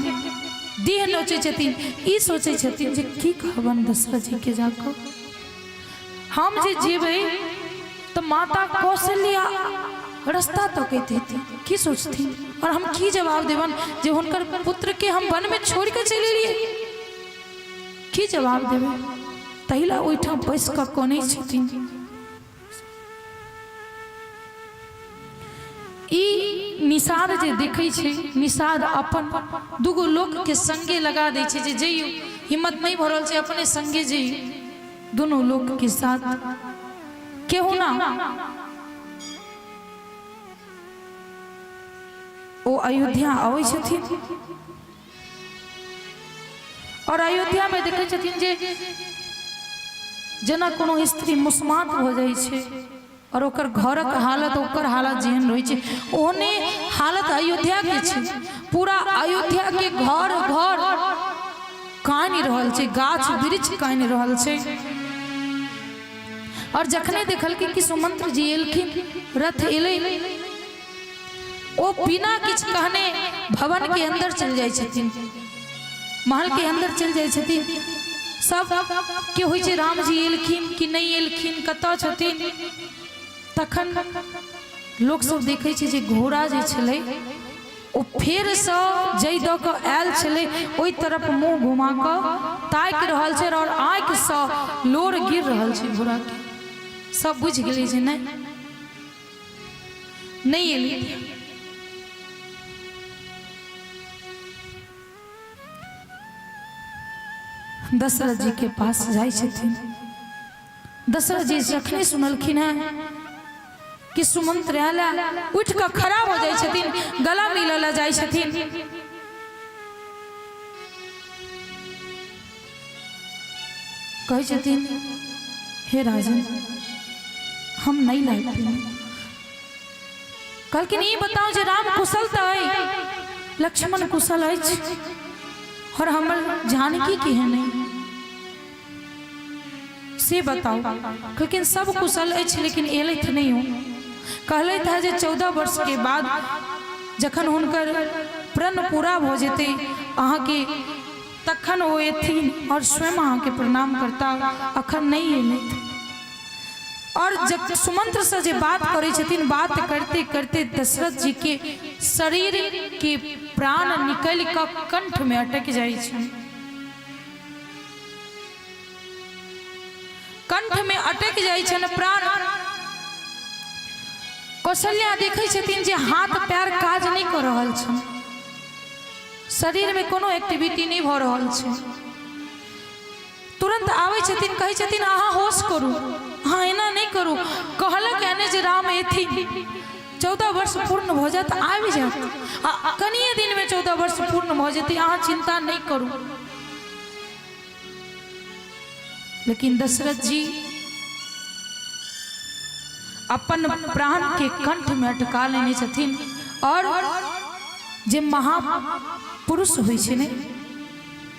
देह नोचै छथिन, ई सोचै छथिन जे की कहबनि दशरथ जी के जाकऽ, हम जे जेबै तऽ माता कौशल्या रास्ता तकैत हेथिन, की सोचथिन और हम की जवाब देबनि जे हुनकर पुत्र के हम वन में छोड़ के चलि एलियै, की जवाब देबै? ताहि ला ओहिठाम बैस कऽ कनै छथिन। ई निषाद जे देखै छै, निषाद अपन दूगो लोकके संगे लगा दै छै जे जइयौ, हिम्मत नहि भऽ रहल छै, अपने संगे जइयौ। दुनू लोकके साथ केहू ना ओ अयोध्या अबै छथिन और अयोध्या में देखै छथिन जे जेना कोनो स्त्री मुस्मात भऽ जाइ छै और ओकर घरक हालत ओकर हालत जेहन रहै छै ओहने हालत अयोध्या के छै। पूरा अयोध्या के घर घर कानि रहल छै, गाछ वृक्ष कानि रहल छै। और जखने देखलखिन कि सुमंत्र जी एलखिन, रथ एलै, ओ बिना किछु कहने भवन के अंदर चलि जाइ छथिन, महल के अंदर चलि जाइ छथिन। सब के होइ छै राम जी एलखिन कि नहि एलखिन, कतऽ छथिन। तखन लोक सब देखै छै जे घोड़ा जे छलै ओ फेरसँ जै दऽ कऽ आयल छलै ओहि तरफ मुँह घुमा कऽ ताकि रहल छै और आँखिसँ लोर गिर रहल छै घोड़ाके। सब बुझि गेलै जे नहि नहि एलै। दशरथ जी के पास जाइ छथिन। दशरथ जी जखने सुनलखिन हेँ कि सुमंत्र आयल, उठि कऽ खड़ा हो जाइ छथिन, गला मिलऽ लए जाइ छथिन। कहै छथिन, हे राजन, हम नहि लायक पेलहुँ। कहलखिन, ई बताउ जे राम कुशल तऽ अइ, लक्ष्मण कुशल अछि और हमर जानकी केहन अइ से बताउ। कहलखिन, सब कुशल अछि, लेकिन एलथि नहि हो। कहलथि है जे 14 वर्ष के बाद जखन हुनकर प्रण पूरा भऽ जेतै अहाँके तखन ओ एथिन और स्वयं अहाँके प्रणाम करता, अखन नहि एलथि। और जब सुमंत्र से जे बात करै छथिन, बात करते करते दशरथ जी के शरीर के प्राण निकलि कऽ कंठ में अटकि जाइ छनि। कंठ में अटकि जाइ छनि प्राण। कौशल्या देखै छथिन जे हाथ पैर काज नहि कऽ रहल छनि, शरीर में कोनो एक्टिविटी नहि भऽ रहल छै। तुरंत आबै छथिन, कहै छथिन, अहाँ होश करू, अहाँ एना नहि करू। कहलक एने जे राम एथिन, 14 वर्ष पूर्ण भऽ जायत आबि जायत, आ कनिए दिनमे 14 वर्ष पूर्ण भऽ जेतै, अहाँ चिंता नहि करू। लेकिन दशरथ जी अपन प्राण के कंठ में अटका लेने छथिन। और जे महापुरुष होइ छै ने,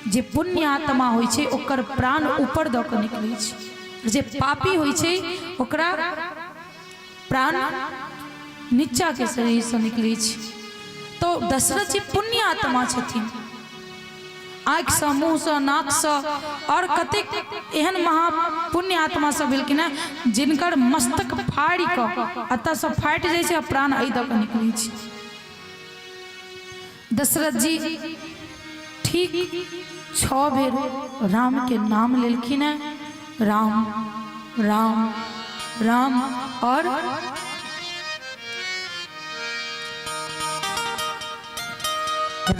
जे पुण्य आत्मा होइ छै, ओकर प्राण ऊपर दऽ कऽ निकलै छै। जे पापी होइ छै ओकरा प्राण नीचा के शरीरसँ निकलै छै। तो दशरथ जी पुण्य आत्मा छथिन। आँखिसँ, मुँहसँ, नाकसँ और कतेक एहन महापुण्य आत्मा सब भेलखिन हेँ जिनकर मस्तक फाड़ि कऽ एतऽसँ फाटि जाइ छै आ प्राण एहि दऽ कऽ निकलै छै। दशरथ जी ठीक 6 बेर राम के नाम लेलखिन हैं, राम राम राम। और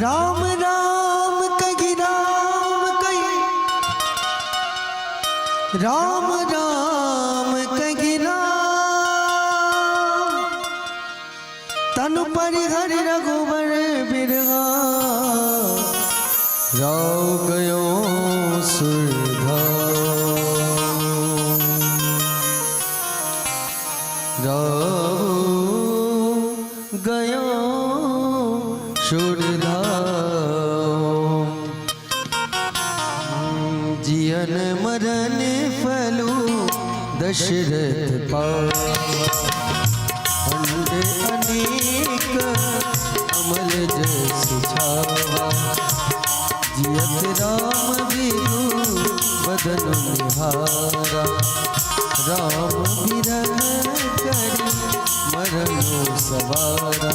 राम राम कही राम कही राम राम कही राम, तनु परिहर रघुबर बिरहा, राव गयो सुरधाम। जीवन मरण फलू दशरथ पावा। अंड अनेक अमल जस छावा। जियत राम बिरु बदन निहारा। राम बिरह करि मरनु सवारा।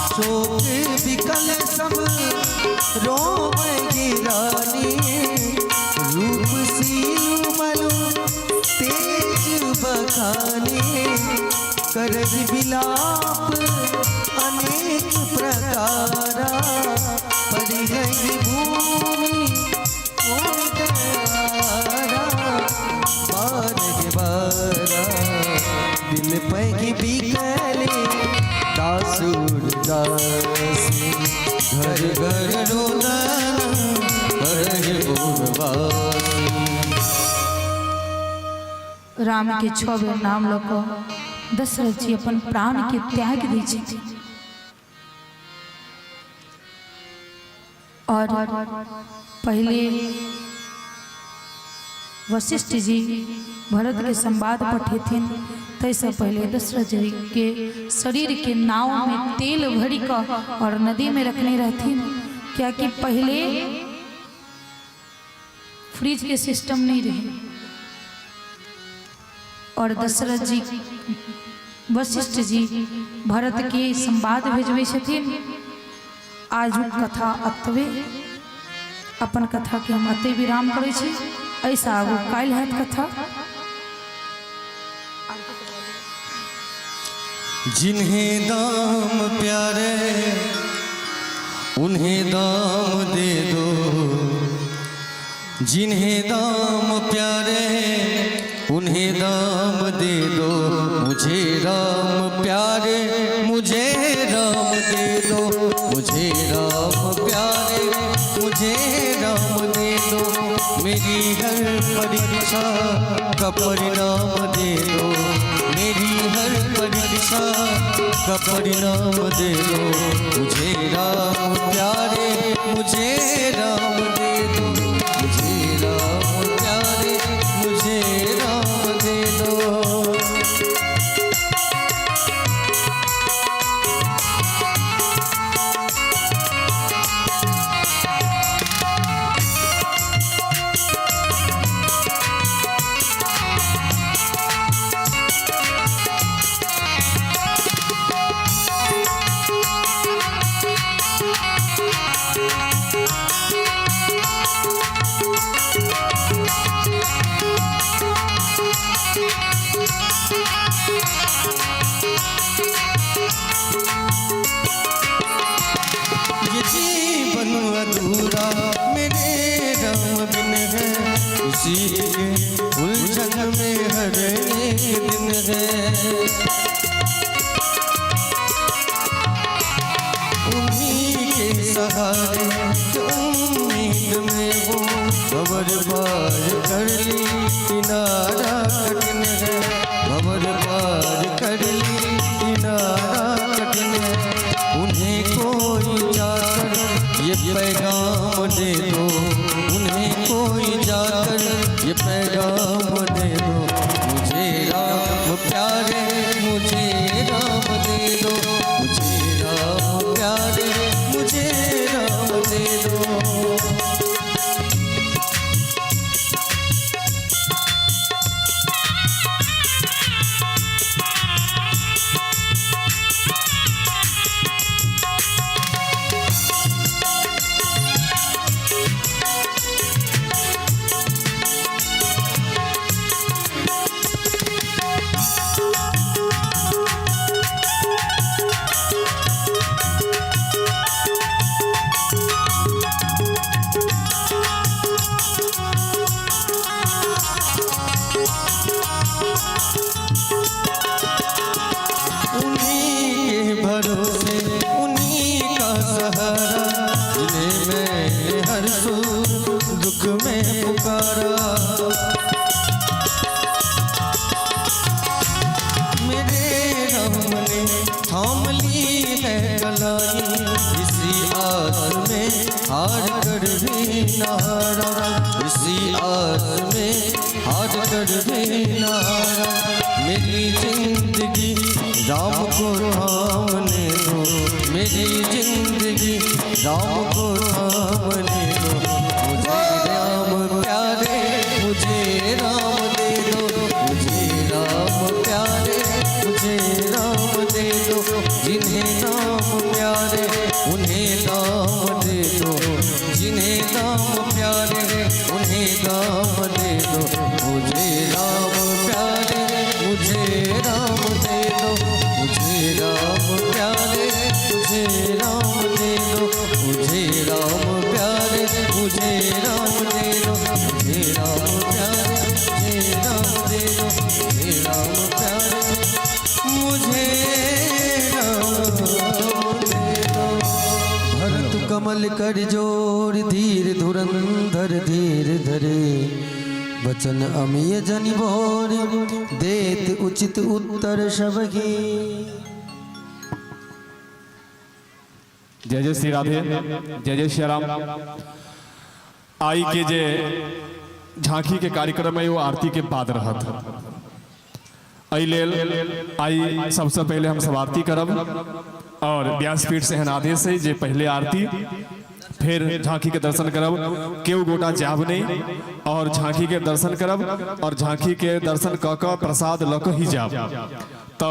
शोक विकल सब रोवे गिरानी। रूप सीलु मनु तेज बखानी। करहि विलाप अनेक प्रकारा। परिगई भूमि कुंदवारा। बारह बारा दिल पैघ बिकले दासुर दासी। घर घर रोदन करहि पुरवासी। राम के 6 बेर नाम लऽ कऽ दशरथ जी अपन प्राण के त्याग दै छथिन। और पहले वशिष्ठ जी भरत के संवाद पठेथिन, ताहिसँ पहले दशरथ जी के शरीर के नाव में तेल भरि कऽ और नदी में रखने रहथिन, कियाकि पहले फ्रिज के सिस्टम नहीं रहे। और दशरथ जी वशिष्ठ जी भरत के संवाद भेजबै छथिन। आजुक कथा अतबे, अपन कथा के हम अते विराम करै छी। एहिसँ आगू काल्हि हैत कथा। जिन्हें दाम प्यारे उन्हें दाम दे दो। जिन्हें दाम प्यारे उन्हें दाम दे दो। मुझे राम प्यारे मुझे राम दे दो। मुझे राम प्यारे मुझे राम दे दो। मेरी हर परीक्षा का परिणाम दे दो। मेरी हर परीक्षा का परिणाम दे दो। मुझे राम प्यारे मुझे राम दे दो। मुझे राम प्यारे मुझे राम दे दो। ये जीवन अधूरा मेरे राम बिन है। उसी के उलझन में हर एक दिन है। उन्हीं के सहारे जो उम्मीद में हो। भंवर पार कर ली किनारा कठिन है। भंवर पार कर ली किनारा कठिन है। उन्हें कोई जाकर ये पैगाम दे दो। उन्हें कोई जाकर ये पैगाम दे दो। मुझे राम प्यारे मुझे राम दे दो। मुझे राम प्यारे मुझे राम दे दो। नहारा, इसी आस में हार कर भी नहारा। मेरी जिंदगी राम को थामने दो, मेरी जिंदगी राम को थामने दो। मुझे राम प्यारे मुझे राम दे दो, मुझे राम प्यारे मुझे राम दे दो। जिन्हें राम प्यारे उन्हें राम दे दो, जिन्हें राम प्यारे उन्हें राम दे दो। मुझे राम प्यारे मुझे राम दे दो, मुझे राम प्यारे मुझे राम दे दो, मुझे राम प्यारे मुझे राम दे दो, मुझे राम प्यारे मुझे राम दे दो, मुझे राम प्यारे मुझे राम दे दो। भरत कमल कर जोर धीर धुरंधर धीर धरे, बचन अमिय जनि भोर देत उचित उत्तर सबही। जय जय श्री राधे, जय जय श्री राम। आई के जे झांकी के कार्यक्रम है वो आरती के बाद रहत। एहि लेल आई सबसे पहले हम सब आरती करब और व्यासपीठ से एहन आदेश है जे पहले आरती फिर झांकी के दर्शन करब। केओ गोटा जाब नहीं और झांकी के दर्शन करब और झांकी के दर्शन क क प्रसाद ल क ही जाब। तो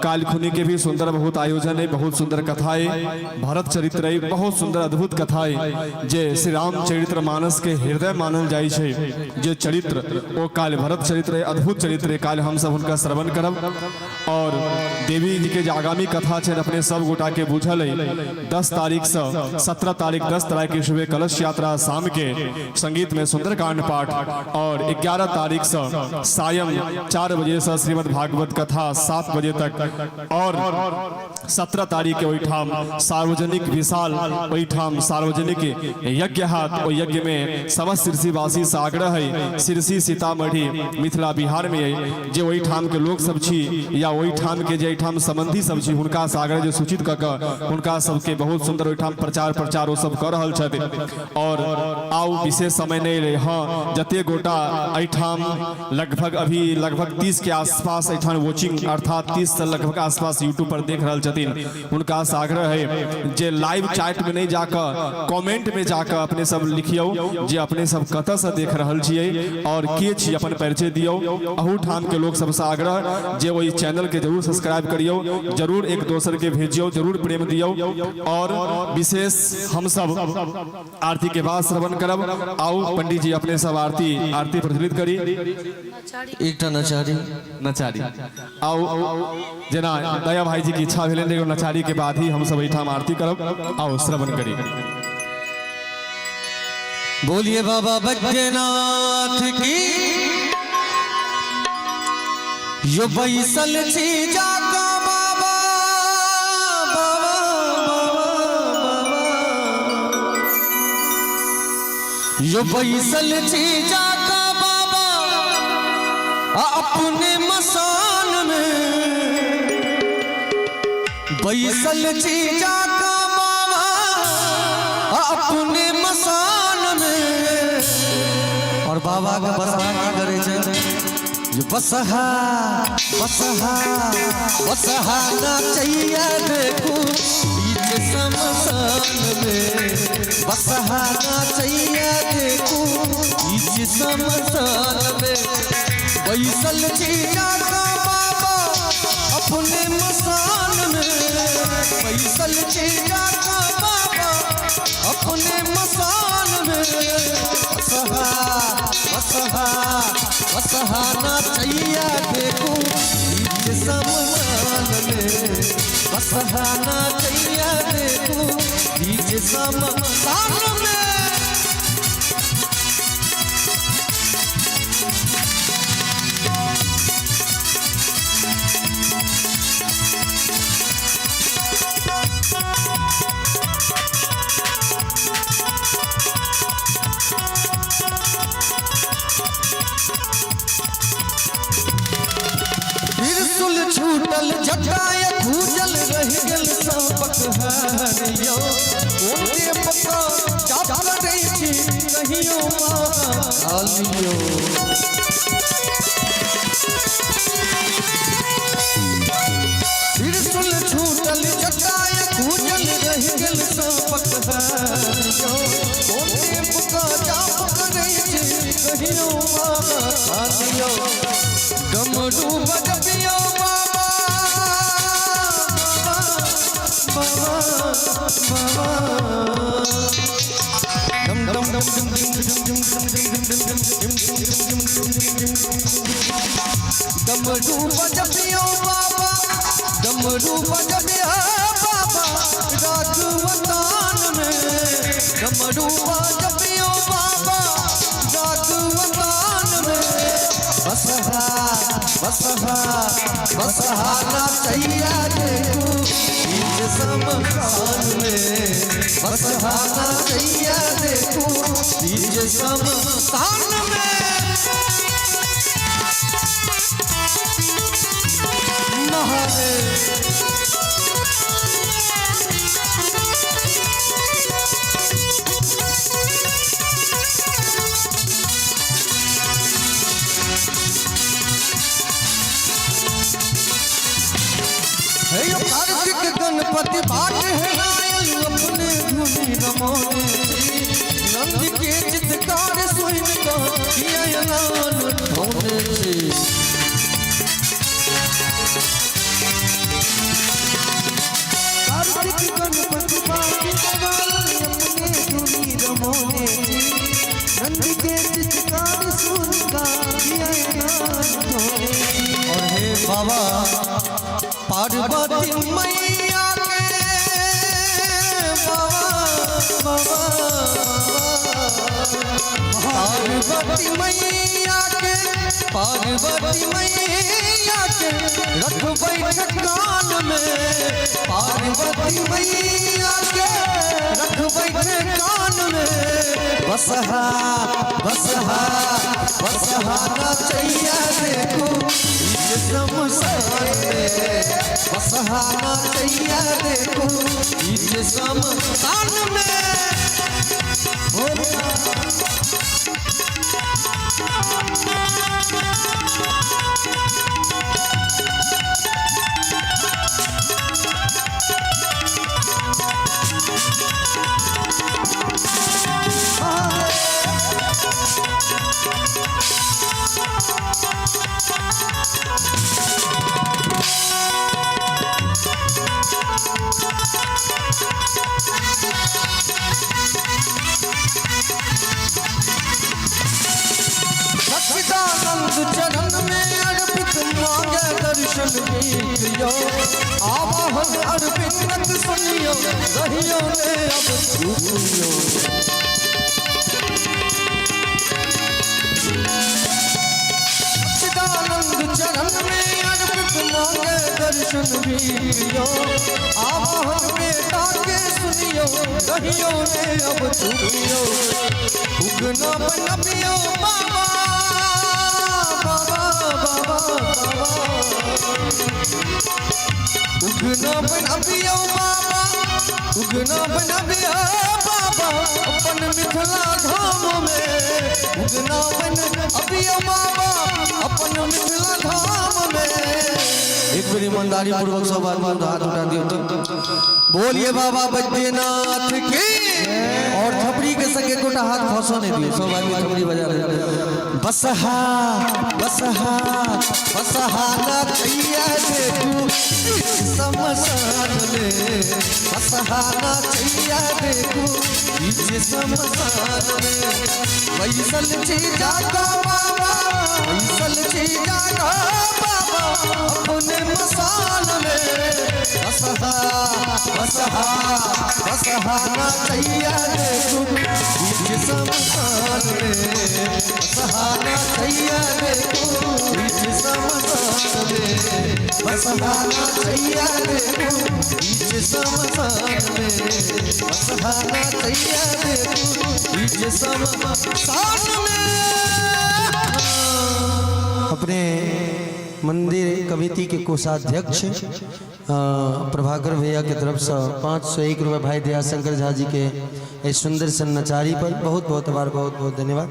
कालखुनी के भी सुंदर बहुत आयोजन है, बहुत सुंदर कथा है, भरत चरित्र है, बहुत सुंदर अद्भुत कथा है जे श्री राम चरित्र मानस के हृदय मानल जाइ छै जे चरित्र ओ काल भरत चरित्र है, अद्भुत चरित्र है। काल हम सब हुनका श्रवण करब और देवी जी के जे आगामी कथा छै अपने सब गोटा के बुझल है 10 तारीख से 17 तारीख 10 तारीख के सुबह कलश यात्रा, शाम के संगीत में सुंदरकांड पाठ और 11 तारीख से सायं 4 बजे से श्रीमद् भागवत कथा 7 बजे तक और 17 तारीख के ओहिठाम सार्वजनिक विशाल ओहिठाम सार्वजनिक यज्ञ हाथ। ओहि यज्ञ में समस्त सिरसीवासी से आग्रह है, सिरसी सीतामढ़ी मिथिला बिहार में है जे ओहिठाम के लोक सब छी या ओहिठाम के जे एहिठाम संबंधी सब छी हुनका से आग्रह जे सूचित कऽ कऽ हुनका सबके बहुत सुंदर ओहिठाम प्रचार प्रचार ओ सब कऽ रहल छथि। और आउ विशेष समय नहीं रहे, हाँ जते गोटा एहिठाम लगभग अभी लगभग 30 के आसपास एहिठाम वॉचिंग अर्थात 30 से लगभग आसपास यूट्यूब पर देख रहल छथिन, हुनका से आग्रह है जे लाइव चैट में नहीं जाकर कमेंट में जाकर अपने सब लिखियौ जे अपने सब कतऽ से देख रहल छियै और के छी, अपन परिचय दियौ। अहू ठाम के लोक सबसे आग्रह जे ओहि चैनल के जरूर सब्सक्राइब करियौ, जरूर एक दोसर के भेजियौ, जरूर प्रेम दियौ। और विशेष हम सब आरती के बाद श्रवण करब। आउ पंडित जी अपने सब आरती आरती प्रज्वलित करी। एकटा नचारी नचारी आउ जेना दया भाई जी की इच्छा भेलनि एगो नचारी के बाद ही हम सब एहिठाम आरती करब। आउ श्रवण करी। बोलिए बाबा बैद्यनाथ की। यो बैसल छी जाका बाबा बाबा बाबा बाबा, यो बैसल छी जाका बाबा अपने मसान में, बैसल छी जाका बाबा अपने मसान में। और बाबा के बसहा की करे छै? यो बसहा बसहा बसहा नाचैया देखू बीच शमशान में, बसहा नाचैया देखू बीच शमशान में। बैसल छी जाका बाबा अपने मसान में, बैसल छी जाका बाबा अपने मसान में। बसहा बसहा बसहा नाचैया देखू बीच शमशान में, बसहा नाचैया देखू बीच शमशान में। त्रिशूल छूटल जटाय खूजल रहि गेल सबक हार यौ, कोन देव का जाप करै छी कहियो महाकालियो। त्रिशूल छूटल जटाय खूजल रहि गेल साँपक हारियो। कोने पुका जाप करै छी कहियो महाकालियो। डमरू बजबियो बाबा बाबा बाबा। डम डम डम डम डम डम डम डम डम डम डम डम डम डम। डमरू बजबियो बाबा, डमरू बजबियो बाबा राघवतान में। डमरू बजबियो बाबा राघवतान में। बसहा बसहा बसहा नचैया देखू बीच शमशान में। बसहा नचैया देखू बीच शमशान में। महादेव। हे यो कार्तिक गणपति बाट है आयल अपने धुनी रमोने। नंद के चित्कार सुन का किया ऐलान होने छी। कार्तिक गणपति बाट आयल अपने धुनी रमोने छी। नंद के चित्कार सुन का किया ऐलान होने छी। और हे बाबा पार्वती मैया के बाबा बाबा, पार्वती मैया के, पार्वती मैया के रख बैठ कान में। पार्वती मैया के रख बैठ कान में। बसहा बसहा बसहा नचैया देखू शमशान में। बसहा नचैया देखू शमशान में। सच्चिदानंद चरण में अर्पित मांगे दर्शन दीजियो। आवाहन अरविंदक सुनियो रहियो ने अब चूकियो। सच्चिदानंद चरण में अर्पित मांगे दर्शन दीजियो। आवाहन बेटा के सुनियो रहियो ने अब चूकियो। उगना बनबियो बाबा बाबा बाबा बाबा। उगना बनबियो बाबा, उगना बनबियो बाबा अपन मिथिला धाम में। उगना बनबियो बाबा अपन मिथिला धाम में। एक बेर ईमानदारी पूर्वक सब आदमी हाथ उठा दियो तो बोलिए बाबा बैद्यनाथ की। और थपड़ी के संगे गोटा हाथ खसो नहीं दियो, सब आदमी थपड़ी बजा रहे। बसहा बसहा बसहा नचैया देखू शमशान में। बसहा नचैया देखू शमशान में। बैसल छी जागा बाबा, बैसल छी जागा बाबा अपने मसान में। बसहा बसहा बसहा नचैया देखू शमशान में। बसहा नचैया देखू शमशान में। बसहा नचैया देखू शमशान में। बसहा नचैया देखू शमशान में। अपने मंदिर कमेटी के कोषाध्यक्ष प्रभाकर भैया के तरफसँ 501 रुपया भाई दयाशंकर झा जी के एहि सुंदर सन नचारी पर बहुत बहुत आभार, बहुत बहुत धन्यवाद।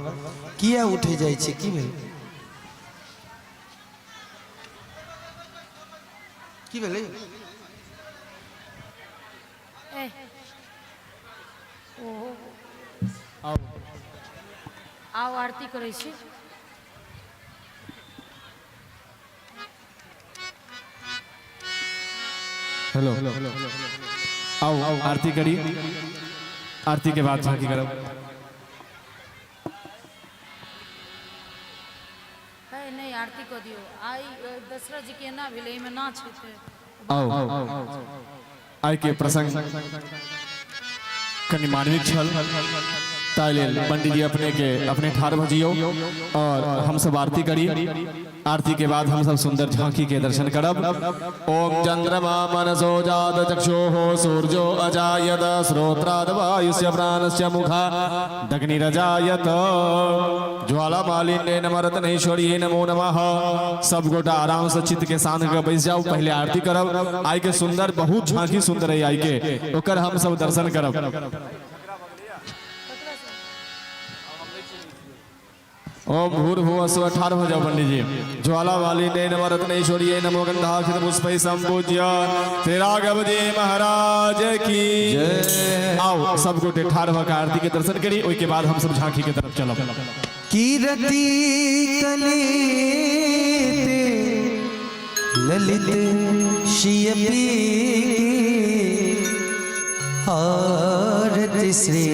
किया उठे जाइ छै, की भेल, की भेलै? आउ आरती करै छी। हेलो, आओ आरती करी, आरती के बाद झांकी करब। है नहीं, आरती कऽ दियौ। आइ दशरथ जी के एना भेलै, एहिमे नाच हेतै। आओ, आइ के प्रसंग कनि मार्मिक छल, ताहि लेल पंडित जी अपने के अपने ठाढ़ भऽ जइयौ और हमसब आरती करी। आरती के बाद हम सब सुंदर झांकी के दर्शन करब। ओम चंद्रमा मनसो जात चक्षुः सूर्यो अजायत श्रोत्राद वायुस्य प्राणस्य मुखा दग्निरजायत ज्वाला मालिन्ये नमरत्नेश्वर्यै नमो नमः। सब गोटा आराम से चित्त के शांत कर बैस जाओ, पहले आरती करब। आई के सुंदर बहुत झांकी सुंदर है आई के, ओकर हम सब दर्शन करब। ओम भूर्भुवः स्वः ठाढ़ हो जाओ पंडित जी। ज्वाला वाली ने नमरत्नेश्वर्यै नमो गंधाक्षत पुष्पै संपूज्य श्री राघव जी महाराज की जय। आओ सब गोटे ठाढ़ होकर आरती के दर्शन करी, ओहि के बाद हम सब झांकी के तरफ चलब। कीरति कलित ललित शियपी आरती श्री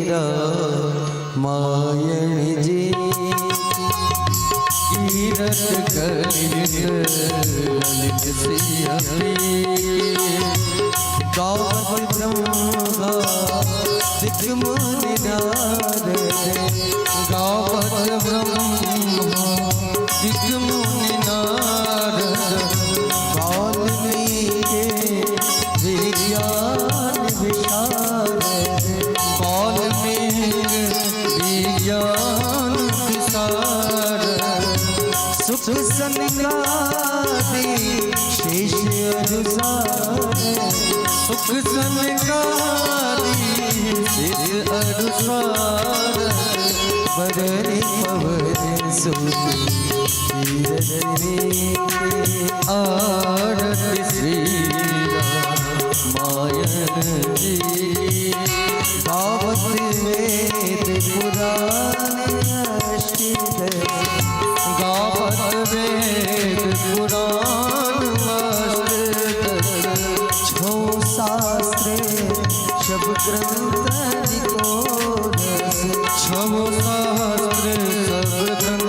रामायण जी। कीरत कलित ललित सियपी गावत ब्रह्मा दिक मुनि नारद, गावत ब्रह्मा दिक मुनि नारद, वाल्मीकि विज्ञान विशारद, वाल्मीकि विज्ञान विशारद, सुख सनकादि शेष अनुसार, सुख सनकादि शेष अनुसार, बरनि पवन सुत आरती श्री रामायण जी। गावत वेद पुराण अष्टदश, गावत वेद पुराण अष्टदश, छो शास्त्र सब ग्रंथ को रस, छव शास्त्र सब ग्रंथन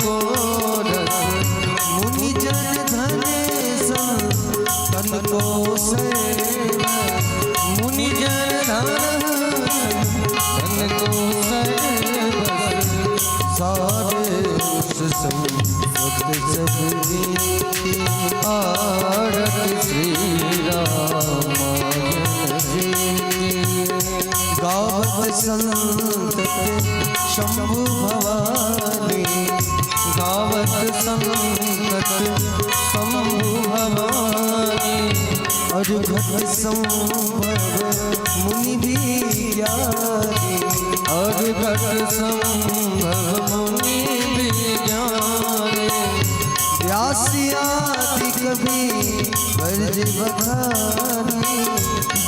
को रस, मुनि जन धन तन को सेवा, मुनि जन धन धन को सर्वस, सारे उस संपत सब रीति। आरती श्री रामायण जी। गावत संतत शंभु भवानी, गावत संतत शंभु भवानी, अर्घत संभव मुनि विज्ञानी, अर्घत संभव मुनि विज्ञानी, व्यास आदि कवि ब्रज बखानी,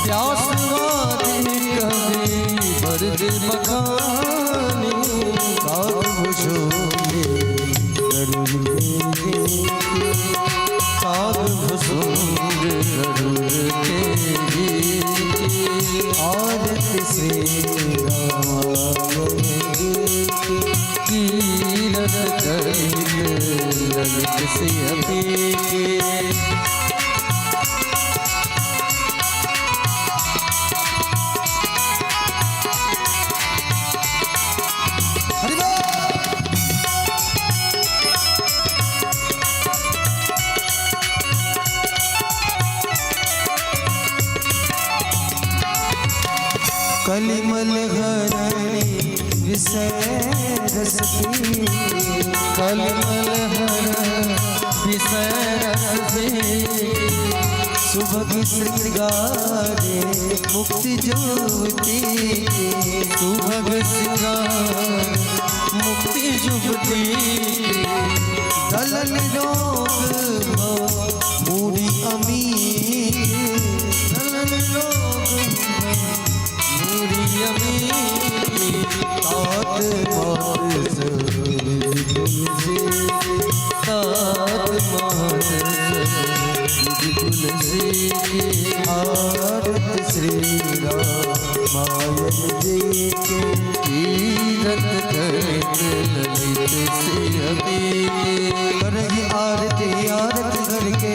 व्यासवादी कवि ब्रज बखानी, काग भुजोगे गरुड़ के, काग भुसुंग गरुड़ के। आरती श्री रामायण की। कीरत कलित ललित सियपी के। कलिमल हरणी विषय रस पी, कलिमल हर विषय रस पी, सुभग श्रृंगारे मुक्ति ज्योति के। सुभग श्रृंगार मुक्ति जुगती के। दलन रोग भव मूरी अमी के। दलन रोग मूरी अमी। तात मात सब विधि तुलसी, तात मात विधि तुलसी के। आरत श्री रामायण जी के। कीरत करित ललित सियपी के। करहि आरती आरत हर के।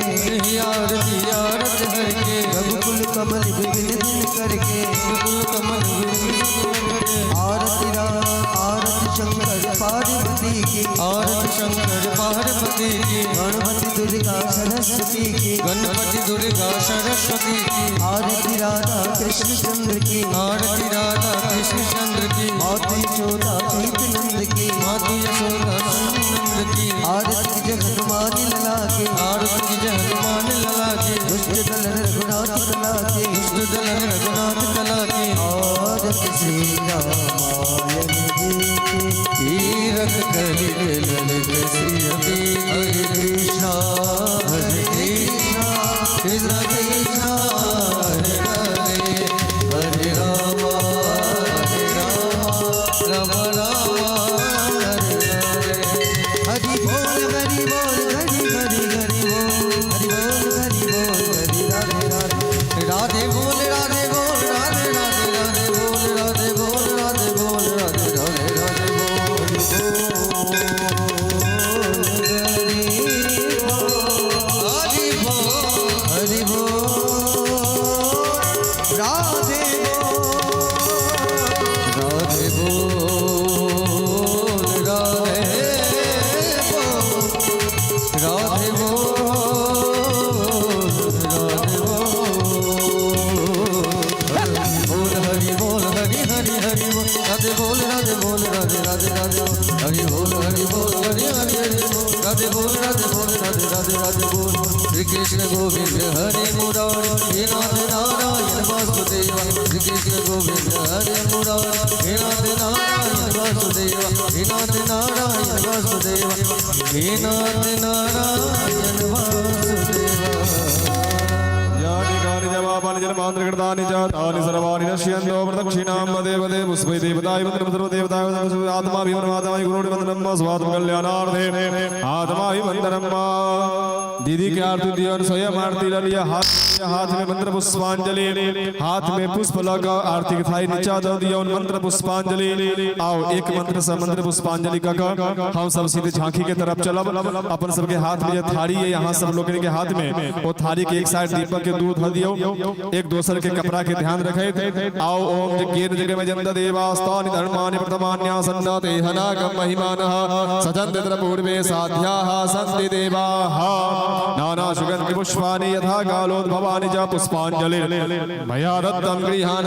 आरती आरत हर के। रघुकुल कमल विविध दिन करके। कुल कमल विविध करके। आरती राम आरती शंकर पार्वती की। आरती शंकर पार्वती की। गणपति दुर्गा सरस्वती की। गणपति दुर्गा सरस्वती की। आरती राधा कृष्ण चंद्र की। आरती राधा कृष्ण चंद्र की। मातु यशोदा सहित नंद की। मातु यशोदा नंद की। आरती जय हनुमान लला के। आरती जय हनुमान लला के। दुष्ट दलन रघुनाथ कला के। दुष्ट दलन रघुनाथ कला के। आरती श्री रामायण जी के। तीरथ करित ललित सियपी। हरे कृष्णा हरे कृष्णा कृष्ण कृष्ण हरे हरे, हरे राम हरे राम राम राम हरे हरे। हरि बोल हरि बोल हरि हरि हरि बोल हरि बोल हरि बोल हरि राधे राधे। राधे बोल राधे बोल राधे राधे राधे बोल राधे बोल राधे बोल राधे राधे राधे बोल। हरि बोल हरि बोल हरि बोल राधे बोल राधे बोल राधे बोल राधे बोल राधे बोल हरि बोल हरि हरि हरि बोल राधे बोल राधे बोल राधे राधे राधे बोल हरि बोल हरि बोल हरि हरि हरि बोल राधे बोल राधे बोल राधे राधे राधे बोल। श्री कृष्ण गोविंद हरे मुरारी हे नाथ नारायण वासुदेव। श्री कृष्ण गोविंद हरे मुरारी हे नाथ नारायण वासुदेव। हे नाथ नारायण वासुदेव। हे नाथ नारायण वासुदेव। यानि कानि च पापानि जन्मान्तरकृतानि च तानि सर्वाणि नश्यन्तो प्रदक्षिणां पदे पदे पुष्पै देवताय वन्दनं सर्वदेवताय वन्दनं आत्माभिवन्दनं गुरुर्वन्दनं स्वात्मकल्याणार्थे आत्माभिवन्दनं। दीदी के आरती दिया और स्वयं आरती ल लिया। हाथ में मंत्र पुष्पांजलि, हाथ में पुष्प लगा आरती की थाली नीचा दो दिया और मंत्र पुष्पांजलि। आओ एक मंत्र से मंत्र पुष्पांजलि का हम सब सीधे झांकी के तरफ चलब। अपन सबके हाथ में जो थाली है यहाँ सब लोग के हाथ में, वो थाली के एक साइड दीपक के दूध धर दियो, एक दोसर के कपड़ा के ध्यान रखे। आओ ओम जज्ञेन जग में जन्त देवास्तानि धर्माणि प्रथमान्यासन्न तेहनागम महिमानः सचन्त पूर्वे साध्याः सन्ति देवाः। नाना सुगन्धि पुष्पाणि यथा कालोद्भवानि च पुष्पांजलि मया दत्तं गृहाण।